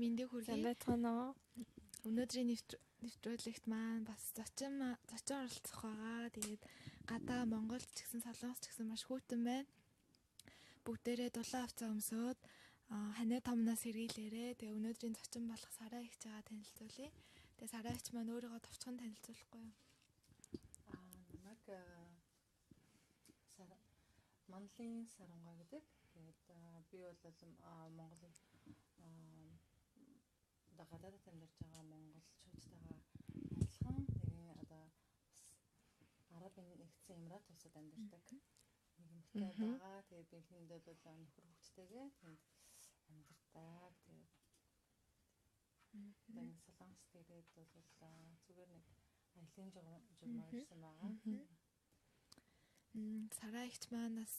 мэндийг Сайн хүргэе. байцгаана уу? Өнөөдрийн нэвтрүүлэгт маань бас зочин оролцох байгаа. Тэгээд гадаа Монголд ч гэсэн Солонгос ч гэсэн маш хүйтэн байна. Бүгдээрээ дулаан хувцас өмсөөд ханаа томноос сэргийлээрэ. Тэгээ өнөөдрийн зочин болох Сараа эгч байгаа танилцуулъя. Тэгээ Сараа эгч маань өөрийгөө товчхон танилцуулахгүй юу? Намайг Манлын Сарангаа гэдэг. Тэгээд би бол Монголын одоо гадаадд амьдарч байгаа монголчуудтайгаа адилхан нэгэн одоо бас Арабын нэгдсэн Эмират улсад амьдардаг нэг эмэгтэй байгаа. Тэгээд би эхэндээ бол нөхөр хүүхэдтэйгээ тэнд амьдардаг. Тэгээд одоо Солонгост ирээд бол зүгээр нэг аялын журмаар ирсэн байгаа. Сараа эгч маань бас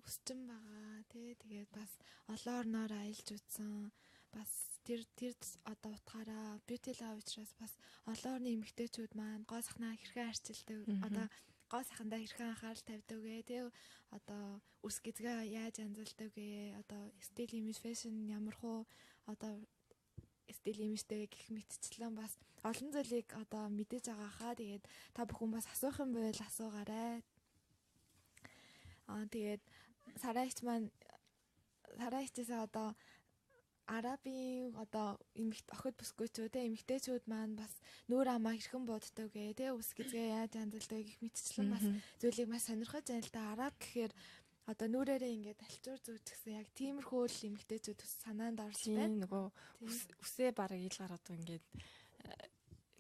өсчин байгаа тий. Тэгээд бас олон орноор аялж үзсэн. Бас тэр одоо утгаараа beauty love учраас бас олон орны эмэгтэйчүүд маань гоо сайхнаа хэрхэн арчилдаг, одоо гоо сайхандаа хэрхэн анхаарал тавьдаг вэ тий. Одоо үс гизгээ яаж янзалдаг вэ? Одоо стил имиж fashion ямар хуу одоо стил имижтэй гэх мэтчлэн бас олон зүйлийг одоо мэдээж байгаа хаа. Тэгээд та бүхэн бас асуух юм байвал асуугаарай. Тэгээд Сараа эгч маань Сараа эгчээсээ одоо Арабын одоо охид бүсгүйчүүд те эмэгтэйчүүд маань бас нүүр амаа хэрхэн буддаг вэ те үс гизгээ яаж янзалдаг гэх мэтчлэн бас зүйлийг маш сонирхож байна л да. Араб гэхээр одоо нүрээрээ ингээд альчуур зүүчихсэн яг тиймэрхүү л эмэгтэйчүүд бас санаанд орж байна. Нөгөө үсээ бараг ил гараад ингээд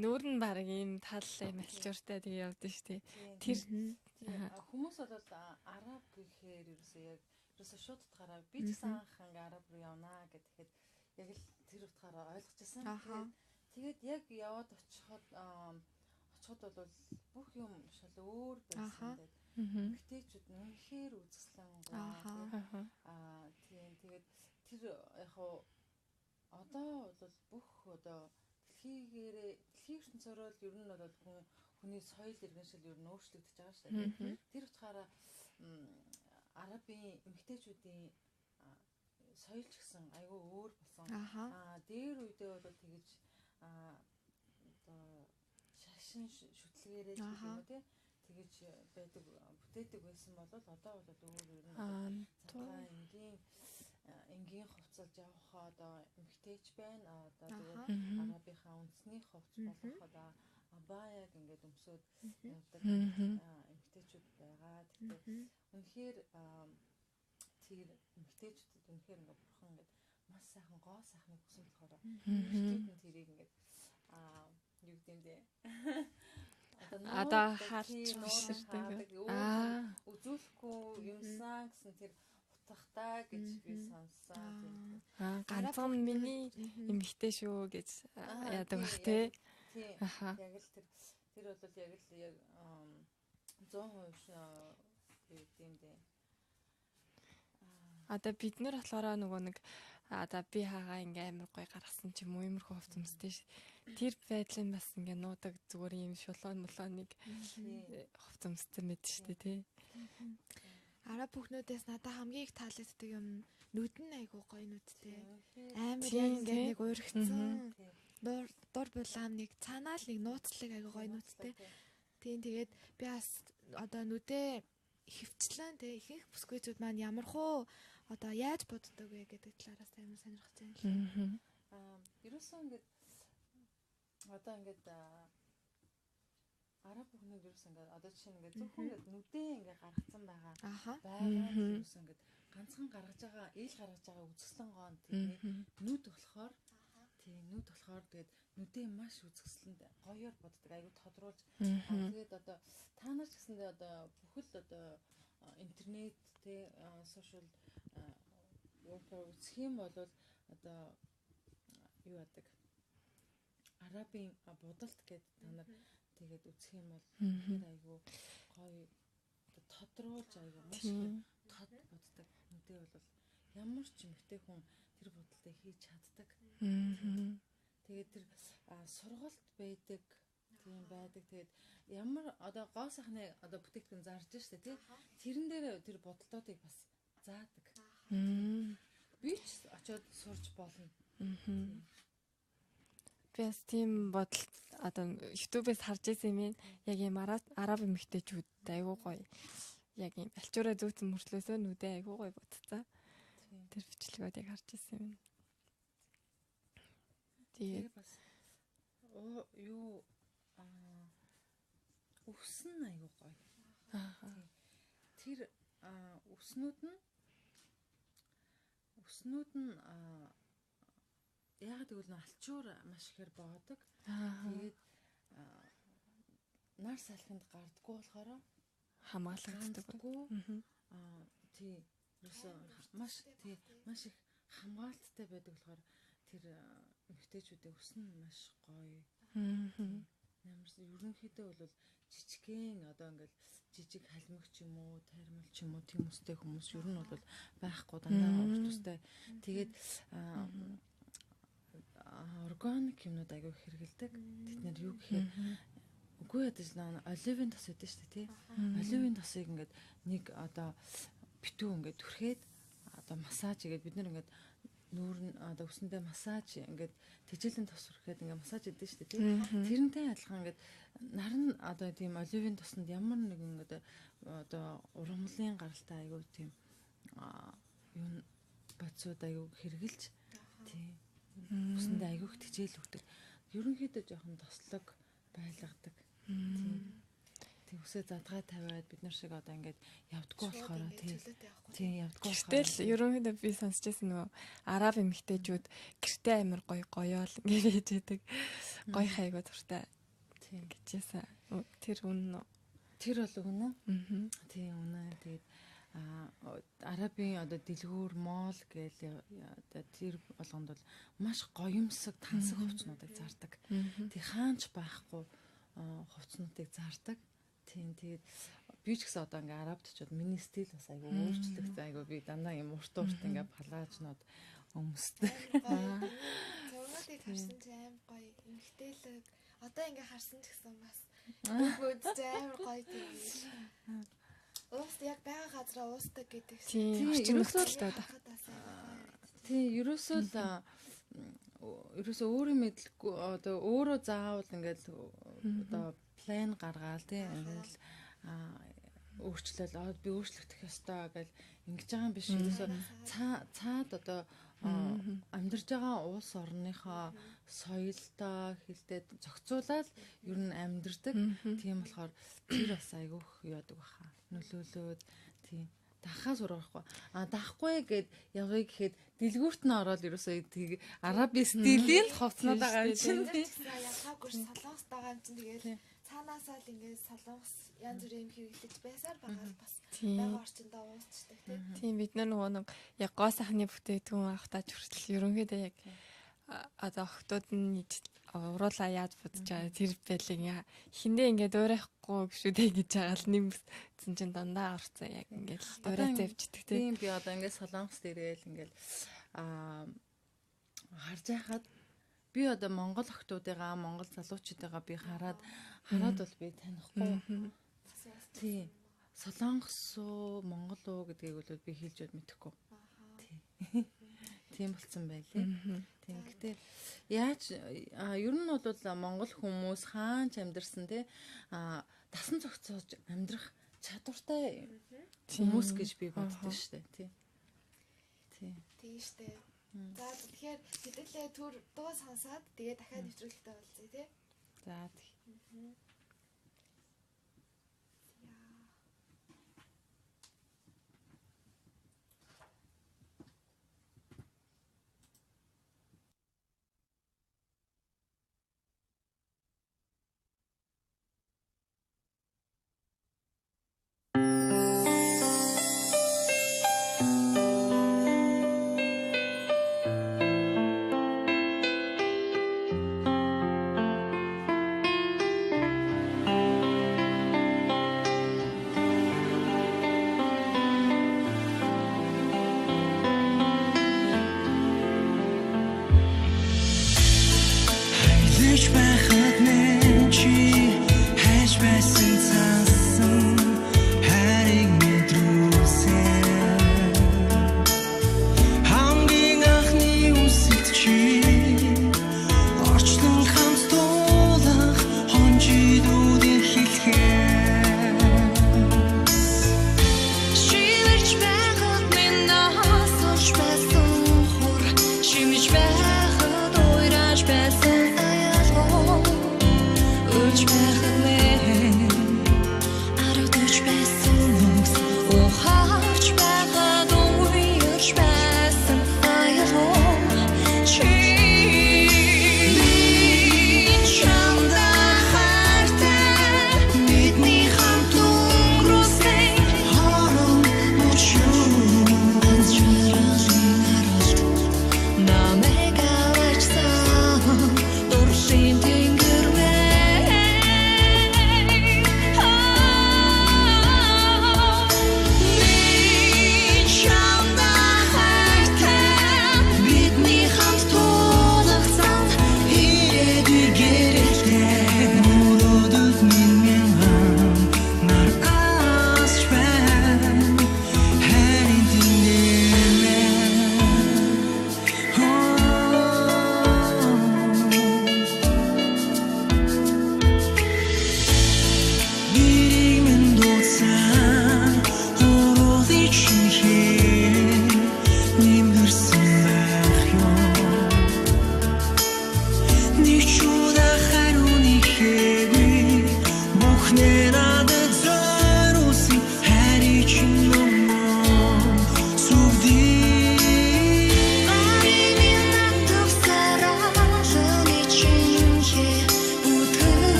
нүүр нь бараг ийм тал ийм альчууртай тэгээ явдсан шүү дээ. Тэр хүмүүс бол араб гэхээр ерөөсөө яг ерөөсөө шууд утгаараа би ч гэсэн анх ингээ араб руу явнаа гэхэд яг л тэр утгаараа ойлгож байсан. Тэгээд яг яваад очиход бол бүх юм шал өөр байсан. Тэгээд эмэгтэйчүүд үнэхээр үзэсгэлэн гоё. Тийм тэгээд тэр яг хуу одоо бол бүх одоо дэлхийгээрээ дэлхийн ертөнцөөрөө л ер нь бол хүний соёл иргэншил ер нь өөрчлөгдөж байгаа шүү дээ. Тэр утгаараа арабын эмэгтэйчүүдийн соёл ч гэсэн айгүй өөр болсон. Дээр үедээ бол тэгэж одоо шашин шүтлгээрээ ч гэх юм уу тий тэгэж байдаг бүтээдэг байсан бол одоо бол өөр ер нь задгаа энгийн хувцалж явах одоо эмэгтэйч байна. Одоо тэгээд арабынхаа үндэсний хувцас болох одоо абаяг ингээд өмсөөд явдаг эмэгтэйчүүд байгаа. Тэгэхээр үнэхээр тэр эмэгтэйчүүдэд үнэхээр ингээд бурхан ингээд маш сайхан гоо сайхныг өгсөн болохоор эмэгтэйд нь тэрийг ингээд юу гэдэг юм бэ? Одоо харж биширдэг. Үзүүлэхгүй юмсан гэсэн тэр утгатай гэж би сонссон. Ганцхан миний эмэгтэй шүү гэж яадаг бах тий. Яг л тэр бол яг л яг 100% юу гэдэг юм бэ? Одоо бид нар болохоор нөгөө нэг одоо би хагаа ингээ амар гоё гаргасан ч юм уу иймэрхүү хувц өмсдөө ш. Тэр байдлын бас ингээ нуудаг зүгээр юм шулуун мулууныг хувц өмссөн мэт шүү дээ тий. Араб бүхнүүдээс надад хамгийн их таалагддаг юм нүд нь айгуу гоё нүдтэй. Амар яг ингээ нэг уурхицсан. Дур булаам нэг цаанаа л нэг нууцлаг айгуу гоё нүдтэй. Тийм тэгээд би бас одоо нүдээ хөвчлэн тэ ихэнх бүсгүйчүүд маань ямар хуу одоо яаж буддаг вэ гэдэг талаараас амар сонирхож байна л. Ерөөсөө ингээд одоо ингээд араб бүхнүүд ерөөсөө ингээд одоо жишээ нь ингээд зөвхөн ингээд нүдээ ингээд гаргацсан байгаа. Байгаа ерөөсөө ингээд ганцхан гаргаж байгаа, ил гаргаж байгаа үзэсгэлэн гоон тэрний нүд болохоор тийм нүд болохоор тэгээд нүдээ маш үзэсгэлэнд гоёор буддаг, айгуу тодруулж. Тэгээд одоо та нар ч гэсэндээ одоо бүхэл одоо интернет тэ сошиал worker үзэх юм бол одоо юу яадаг арабын будалт гэдэг та нар тэгээд үзэх юм бол тэр айгуу гоё тодруулж айгуу маш тод буддаг. Нүдээ бол ямар ч эмэгтэй хүн тэр будалтыг хийж чаддаг. Тэгээд тэр сургалт байдаг тийм байдаг. Тэгээд ямар одоо гоо сайхны одоо бүтээгдэхүүн зарж штэ тий. Тэрэн дээр тэр будалтуудыг бас заадаг. Би ч очиод сурч болно. Би бас тийм бодол одоо YouTube-ээс харж байсан юм. Яг ийм араб эмэгтэйчүүд айгүй гоё. Яг ийм альчуураа зүүцэн мөртлөөсөө нүдэ айгүй гоё будцаа. Тэр бичлэгүүд яг харж байсан юм. Тэгээд бас юу өвсөн айгүй гоё. Тэр өвснүүд нь яагаад гэвэл альчуур маш ихээр боодог. Тэгээд нар салхинд гардггүй болохоор хамгаалагддаг. Тий. Ерөөсөө маш маш их хамгаалттай байдаг болохоор тэр эмэгтэйчүүдийн өсөн маш гоё. Ямар ерөнхийдөө бол жижигхэн одоо ингээл жижиг халимг ч юм уу, тайрмал ч юм уу тийм үстэй хүмүүс ер нь бол байхгүй, дандаа урт үстэй. Тэгээд органик юмнууд айгүй хэрэгэлдэг. Тэд нэр юу гэхээр үгүй ядаж наа оливын тос өгдөө шүү дээ, тий. Оливын тосыг ингээд нэг одоо битүү ингээд түрхээд одоо массаж хийгээд бид нар ингээд нүүр нь одоо өсөндөө массаж ингээд тэжээлийн тос түрхээд ингээд массаж хийдэг шүү дээ, тий. Тэрнтэй адилхан ингээд наран одоо тийм оливын тосонд ямар нэгэн ингээд одоо ургамлын гаралтай айгүй тийм юу бодсууд айгүй хэрэгжилж тий. Өсөндөө айгүй их тэжээл өгдөг. Ерөнхийдөө жоохон тослог байлгадаг. Тий. Үсээ задгаа тавиад бид нар шиг одоо ингээд явдггүй болохоор тий явдггүй болохоор. Гэтэл ерөнхийдөө би сонсч байсан нөгөө араб эмэгтэйчүүд гэртээ амар гоё гоёол ингээд хийж яадаг. Гоё хайгуу дуртай. Тий гэжсэн. Тэр үнэн үү? Тэр бол үнэн. Тий үнэн. Тэгээд арабын одоо дэлгүүр мол гээл одоо тэр болгонд бол маш гоёмсог тансаг хувцнуудыг зардаг. Тэг хаанч байхгүй хувцнуудыг зардаг. Тийм тэгээд би ч гэсэн одоо ингээ арабд очиод миний стил бас айгүй өөрчлөгдсөн. Айгүй би дандаа юм урт ингээ палаажнууд өмсдөг. Зургуудыг харсан чи аим гоё эмэгтэйлэг. Одоо ингээ харсан ч гэсэн бас бүгд амар гоё тийм. Уус яг байгаа газараа уусдаг гэдэг шиг. Тийм орчин нөхцөлтэй. Тийм ерөөсөө л ерөөсөө өөрөө мэдлэхгүй одоо өөрөө заавал ингээл одоо план гаргаал тийм ингээл өөрчлөөл би өөрчлөгдөх ёстой гэл ингэж байгаа юм биш. Ерөөсөө цаад одоо амьдарч байгаа улс орныхоо соёлтой хэлтэй зохицуулаад ер нь амьдардаг. Тийм болохоор тэр бас айгүйх яадаг баха. Нөлөөлөөд тийм дахаа сурахгүй. А дахгүй гэд явъя гэхэд дэлгүүрт нь ороод ерөөсөө тийг араби стилийн хувцнууд байгаа юм чинь. Ялгаагүй солонгос байгаа юм чинь тэгэл цаанаасаа л ингээд солонгос янз бүрийн юм хэрэглэж байсаар байгаа л бас байгаа орчиндөө уусчдаг тийм. Тийм бид нар нөгөө нэг яг гоо сайхны бүтээгдэхүүн авахтаа ч хүртэл ерөнхийдөө яг одоо охтууд нь уруулаа яаж будж байгаа тэр байдлыг хиндэ ингээд дуурайхгүй гişүүдээ гэж байгаа л нэмсэн чинь дандаа орцсон яг ингээд дуурайтай явчихдаг тийм. Би одоо ингээд солонгос дээрэл ингээд харж байхад би одоо монгол охтуудыгаа монгол залуучуудыгаа би хараад бол би танихгүй. Тийм. Солонгос уу монгол уу гэдгийг бол би хэлж бод мэдэхгүй. Тийм. Тийм болцсон байлээ. Тийм. Гэтэ яаж ер нь бол монгол хүмүүс хаанч амьдарсан те дасан зохицож амьдрах чадвартай хүмүүс гэж би боддоо шүү дээ. Тийм. Тийм. Тийм шүү дээ. За тэгэхээр хэдүүлээ түр дуу сонсоод тэгээ дахиад нэвтрүүлэгтэй уулзъя тий. За тий. Хамгийн анхны үсэлт чи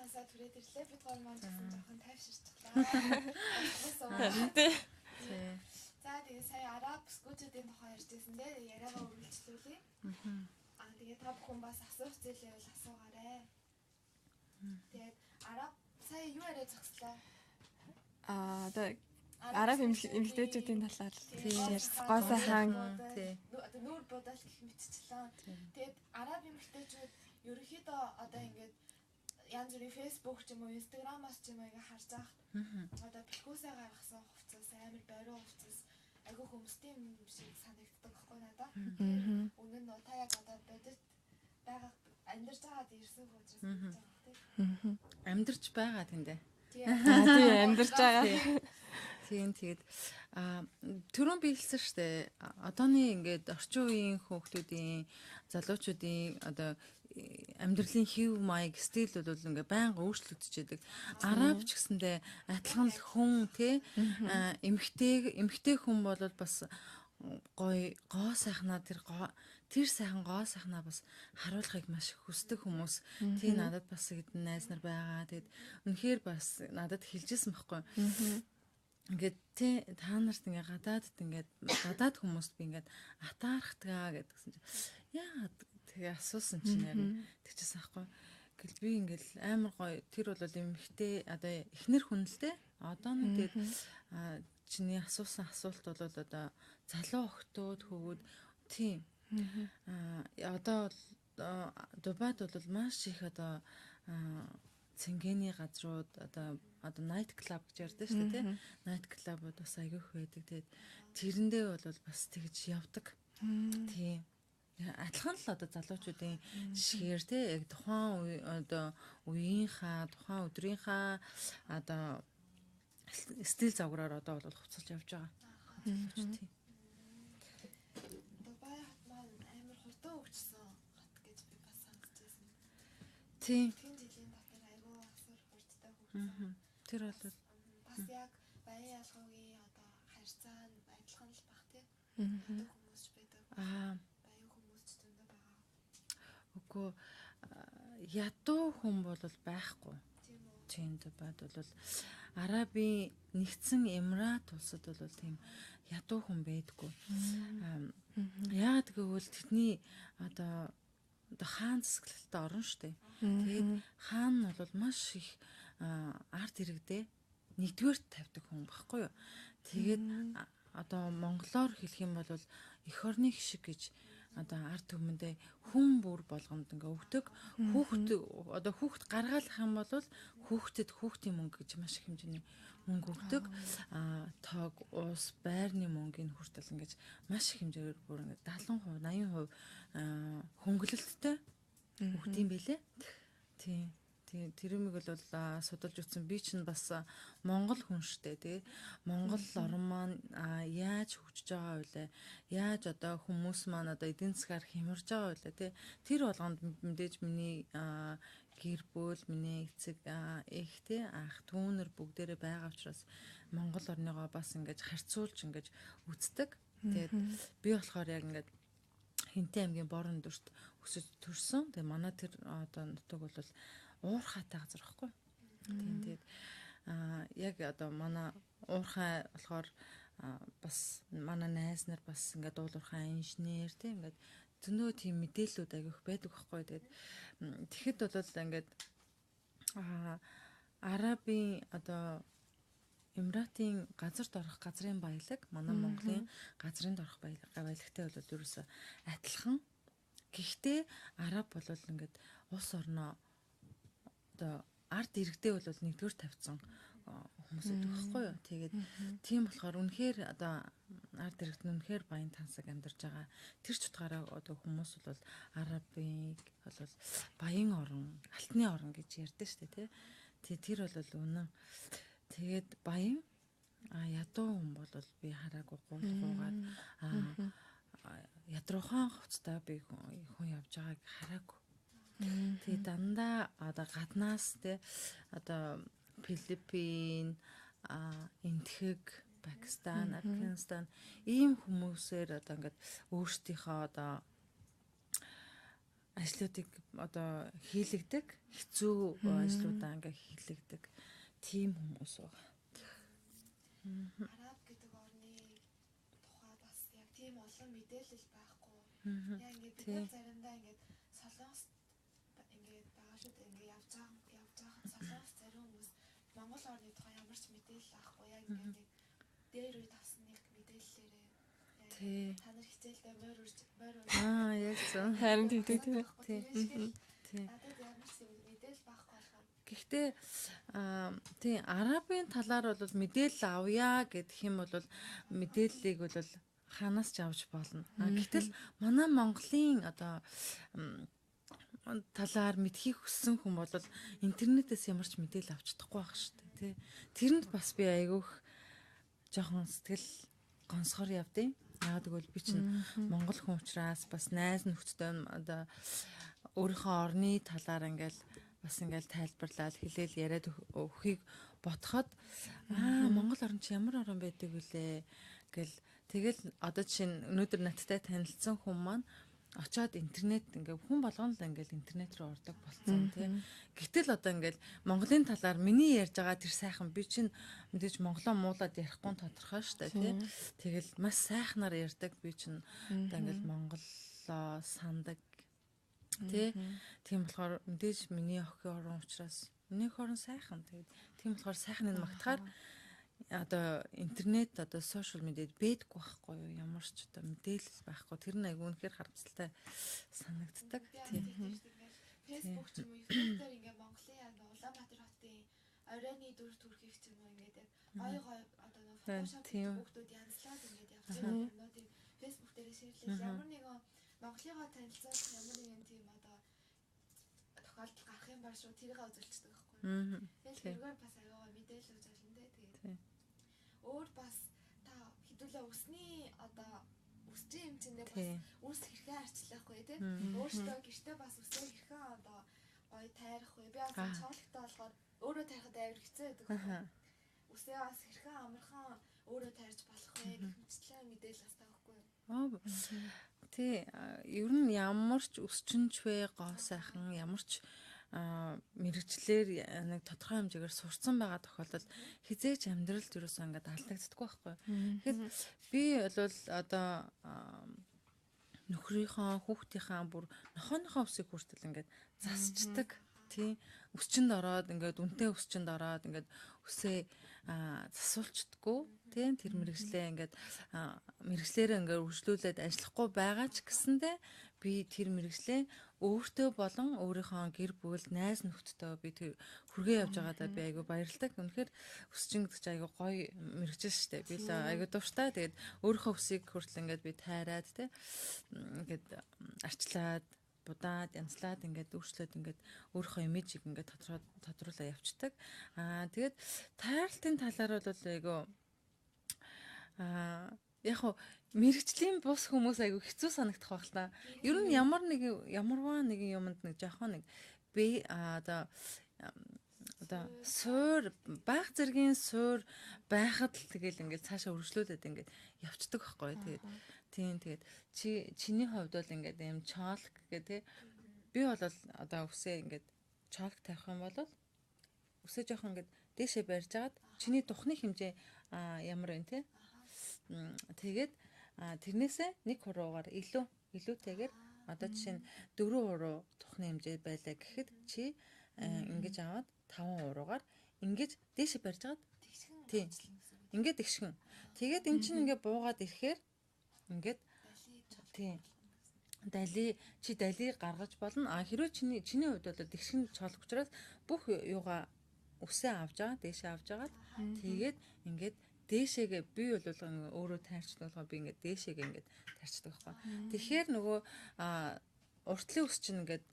насаа түрээд ирлээ. Бид гол маань ч гэсэн жоохон тайвширчлаа. Тий. За тэгээ сая араб бүсгүүчүүдийн тухай ярьж байсан дээ. Яриагаа үргэлжлүүлье. Аа тэгээ та бүхэн бас асуух зүйл байвал асуугаарай. Тэгээд араб сая юу яриа зогслоо? Аа одоо араб эмэгтэйчүүдийн талаар ярьсан. Гоо сайхан одоо нүүр будаал гэх мэтчлэн. Тэгээд араб эмэгтэйчүүд ерөнхийдөө одоо ингээд янз бүрийн Facebook ч юм уу Instagram-аас ч юм уу ингээ харж байхад одоо бэлхүүсээ гаргасан хувцас амар бариу хувцас айгүй хүмүүсийн юм шиг санагддаг байхгүй надаа. Үнэн нь та яг одоо бодит байгаа амьдарч байгаад ирсэн хүн учраас хэлж байгаа тийм. Амьдарч байгаа тэндээ. Тийм амьдарч байгаа. Тийм тэгээд түрүүн би хэлсэн шүү дээ. Одооны ингээд орчин үеийн хүүхдүүдийн залуучуудын одоо амьдралын хэв маяг стил бол ингээ байнга өөрчлөгдөж байдаг. Араб ч гэсэндээ адилхан л хүн тий эмэгтэй хүн бол бас гоё гоо сайхнаа тэр сайхан гоо сайхнаа бас харуулахыг маш их хүсдэг хүмүүс. Тий надад бас хэдэн найз нар байгаа. Тэгэд үнэхээр бас надад хэлжсэн байхгүй. Ингээд тий та нарт ингээ гадаадд ингээд гадаад хүмүүст би ингээд атаархтгаа гэдгсэн чинь яагаад тэгээ асуусан чинь яг тэгчихсэн аахгүй. Гэл би ингээл амар гоё тэр бол эмэгтэй одоо эхнэр хүн л дээ. Одоо нэг тэгээд чиний асуусан асуулт бол одоо залуу охтууд хөвгүүд тийм одоо Дубайд бол маш их одоо цэнгэний газрууд одоо night club гэж ярьдаг шүү дээ тий. Night club-ууд бас айгүй их байдаг. Тэгээд тэрэндээ бол бас тэгж явдаг. Тийм. Адилхан л одоо залуучуудын жишгээр тий яг тухайн үе одоо үеийнхаа тухайн өдрийнхаа одоо стил загвараар одоо бол хувцалж явж байгаа. Залуучууд тий. Дубай хот маань амар хурдан хөгжсөн хот гэж би бас сонсч байсан. Тийм. Тэнд жилийн дотор айгүй асар хурдтай хөгжсөн. Тэр бол бас яг баян ялгуугийн одоо харьцаа нь адилхан л бах тий. Хүмүүс ч байдаг. Баян хүмүүс ч зөндөө байгаа. Үгүй ядуу хүн бол байхгүй. Тийм үү. Тийм Дубайд бол Арабын нэгдсэн Эмират улсад бол тийм ядуу хүн байдаггүй. Яагаад гэвэл тэдний одоо хаан засаглалтай орн штэ. Тэгээд хаан нь бол маш их ард иргэдээ нэгдүгээрт тавьдаг хүн багхгүй юу. Тэгээд одоо монголоор хэлэх юм бол эх орны хишиг гэж одоо ард түмэндээ хүн бүр болгонд ингээ өгдөг. Хүүхэд одоо хүүхэд гаргаалах юм бол хүүхдэд хүүхдийн мөнгө гэж маш их хэмжээний мөнгө өгдөг. Тог, ус, байрны мөнгийг хүртэл ингэж маш их хэмжээгээр бүр ингээ 70%, 80% хөнгөлөлттэй өгдөг юм бэлээ. Тийм. Тийм, тэр юмыг бол судалж үзсэн. Би чинь бас Монгол хүн штэ тий. Монгол орн маань яаж хөгжиж байгаа вэ? Яаж одоо хүмүүс маань одоо эдийн засгаар хямарж байгаа вэ тий. Тэр болгонд мэдээж миний гэр бүл, миний эцэг, эх тий, ах түүнэр бүгдээрээ байгаа учраас Монгол орныгоо бас ингэж харьцуулж ингэж үздэг. Тэгээд би болохоор яг ингэж Хинтээ аймгийн бор өндөрт өсөж төрсөн. Тэгээ манай тэр одоо нутаг бол уурхайтай газар байхгүй. Тийм тэгээд яг одоо манай уурхай болохоор бас манай найз нар бас ингээд уулуурхай инженер тийм ингээд зөндөө тийм мэдээллүүд агиох байдаг байхгүй. Тэгээд тэгэхэд бол ингээд Арабын одоо Эмиратын газарт орох газрын баялаг манай Монголын газрын орох баялагтай бол ерөөсөө адилхан. Гэхдээ араб бол ингээд улс орноо одоо ард иргэдээ бол нэгдүгээр тавьсан хүмүүс байдаг байхгүй юу. Тэгээд тийм болохоор үнэхээр одоо ард иргэд нь үнэхээр баян тансаг амьдарч байгаа. Тэр ч утгаараа одоо хүмүүс бол арабыг бол баян орн, алтны орн гэж ярьдаг шүү дээ, тий. Тэр бол үнэн. Тэгээд баян ядуу хүн бол би хараагүй гуулгуугаад ядруухан хувцтай би хүн явж байгааг хараагүй. Тэгээ дандаа одоо гаднаас те одоо Филиппин, Энтхэг, Пакистан, Афганистан ийм хүмүүсээр одоо ингээд өөрсдийнхөө одоо ажлуудыг одоо хийлэгдэг, хэцүү ажлуудаа ингээ хийлэгдэг тийм хүмүүс байгаа. Араб гэдэг орны тухай бас яг тийм олон мэдээлэл байхгүй. Яг ингээд бид нар заримдаа ингээд Солонгос ингээд байгаа шүү дээ. Ингээд явж байгаа Солонгос зарим хүмүүс Монгол орны тухай ямар ч мэдээлэл авахгүй. Яг ингээд нэг дээр үед авсан нэг мэдээллээрээ та нар хичээлдээ морь үрж Аа яг зөв. Харин тэгдэг тийм. Тийм. Надад ямар ч мэдээлэл байхгүй болохоор. Гэхдээ тийм арабын талаар бол мэдээлэл авъя гэдэг юм бол мэдээллийг бол ханаас ч авч болно. Гэтэл манай Монголын одоо талаар мэдхийг хүссэн хүн бол интернетээс ямар ч мэдээлэл авч чадахгүй байх шүү дээ, тий. Тэрэнд бас би айгүйх жоохон сэтгэл гонсгор явдیں۔ Яг тэгвэл би чинь монгол хүн учраас бас найз нөхдөдөө одоо өөрийнхөө орны талаар ингээл бас ингээл тайлбарлаад хэлээл яриад өгөхийг бодоход аа Монгол орн чи ямар орн байдаг вүлээ гэл тэгэл одоо жишээ нь өнөөдөр надтай танилцсан хүн маань очоод интернет ингээ хүн болгоно л ингээл интернет рүү ордог болцсон тий. Гэтэл одоо ингээл Монголын талаар миний ярьж байгаа тэр сайхан би чинь мэдээж монголоо муулаад ярихгүй нь тодорхой шүү дээ тий. Тэгэл маш сайхнаар ярьдаг би чинь одоо ингээл монголоо сандаг тий. Тийм болохоор мэдээж миний охин орон учраас миний орон сайхан. Тэгээд тийм болохоор сайхныг магтахаар одоо интернет одоо сошиал медиад бэдгүй байхгүй юу, ямар ч одоо мэдээлэл байхгүй, тэр нь айгүй үнэхээр харамсалтай санагддаг. Тийм. Facebook ч юм уу YouTube дээр ингээ Монголын яг Улаанбаатар хотын оройны дүр төрхийг ч юм уу ингээд яг гой гой одоо нэг Photoshop хүүхдүүд янзлаад ингээд явж байгаа юмнуудыг Facebook дээр шеэрлээ. Ямар нэгэн Монголыгоо танилцуулах ямар нэгэн тийм одоо тохиолдол гарах юм бол шууд тэрийг үзүүлчихдэг байхгүй. Тэгэл тэргээр бас аюугаа мэдээлэл өгч болно те. Тэгээд өөр бас та хэдүүлээ үсний одоо үсчийн юм чинээ бас үс хэрхэн арчлах вэ те. Өөртөө гэртээ бас үсээ хэрхэн одоо гоё тайрах вэ. Би бас чоологтой болохоор өөрөө тайрахад амар хэцүү байдаг. Үсээ бас хэрхэн амархан өөрөө тайрч болох вэ гэх мэтчлэн мэдээлэл бас таахгүй юу. Тий, ер нь ямар ч өсчөнч вэ, гоо сайхан ямар ч мэрэгчлэр нэг тодорхой хэмжээгээр сурцсан байгаа тохиолдолд хизээч амьдралд юусоо ингээд алдагддаггүй байхгүй. Тэгэхээр би бол одоо нөхрийнхөө хүүхдийнхаа бүр нохооныхоо үсийг хүртэл ингээд засчдаг. Тий, өсчөнд ороод ингээд үнтэй өсчөнд ороод ингээд үсээ засуулчдаггүй. Тий, тэр мэрэгчлээ ингээд мэрэгчлэрээ ингээд үргэлжлүүлээд ажиллахгүй байгаа ч гэсэндээ би тэр мэрэгчлээ өөртөө болон өөрийнхөө гэр бүл, найз нөхдөдөө би тэр хүргээ явж байгаадаа би айгүй баярлдаг. Үнэхээр өсчин гэдэг чинь айгүй гоё мэрэгжил шүү дээ. Би л айгүй дуртай. Тэгээд өөрийнхөө үсийг хүртэл ингээд би тайраад тий ингээд арчлаад будаад янзлаад ингээд өөрчлөөд ингээд өөрийнхөө имижийг ингээд тодруулаа явцдаг. Тэгээд тайралтын талаар бол айгүй яг хуу мэрэгжлийн бус хүмүүс айгүй хэцүү санагдах байх л та. Ер нь ямар нэг ямарваа нэгэн юмд нэг жоохон нэг би одоо суур баг зэргийн суур байхад л тэгэл ингээд цаашаа үргэлжлүүлээд ингээд явцдаг байхгүй. Тэгээд тийм тэгээд чиний хувьд бол ингээд ийм чоолк гэх тий. Би бол одоо үсээ ингээд чоолк тавих юм бол үсээ жоохон ингээд дээшээ барьж агаад чиний тухны хэмжээ ямар вэ тий. Тэгээд тэрнээсээ нэг хуруугаар илүүтэйгээр одоо жишээ нь 4 хуруу тухны хэмжээ байлаа гэхэд чи ингэж аваад 5 хуруугаар ингэж дээшээ барьж агаад тийм ингээд тэгшгэн. Тэгээд эн чинь ингээд буугаад ирэхээр ингээд тийм дали чи дали гаргаж болно. А хэрвээ чиний хувьд бол тэгшгэн чоолох учраас бүх юугаа үсээ авч байгаа, дээшээ авч агаад тэгээд ингээд дээшээгээ би бол өөрөө тайрчдаг болохоор би ингээд дээшээгээ ингээд тайрчдаг байхгүй. Тэгэхээр нөгөө уртлын ус чинь ингээд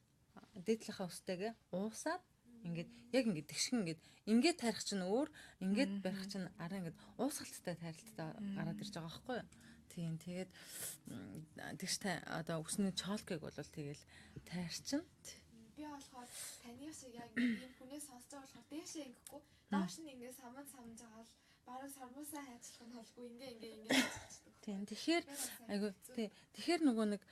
дээдлийнхаа устэйгээ уусаад ингээд яг ингээд тэгшгэн ингээд ингээд тайрах чинь өөр, ингээд барих чинь арай ингээд уусгалттай тайралттай гараад ирж байгаа байхгүй юу? Тийм тэгээд тэгш одоо үсний чоолкыг бол тэгэл тайрчин. Би болохоор таны шиг яг ингээд ийм хүнээ сонсож байгаа болохоор дээшээ ингэхгүй доош нь ингээд саман самж байгаа л бараг сармусаа хайчлах нь холгүй ингээ ингээ ингээ хайчдаг. Тийм тэгэхээр айгу тий тэгэхээр нөгөө нэг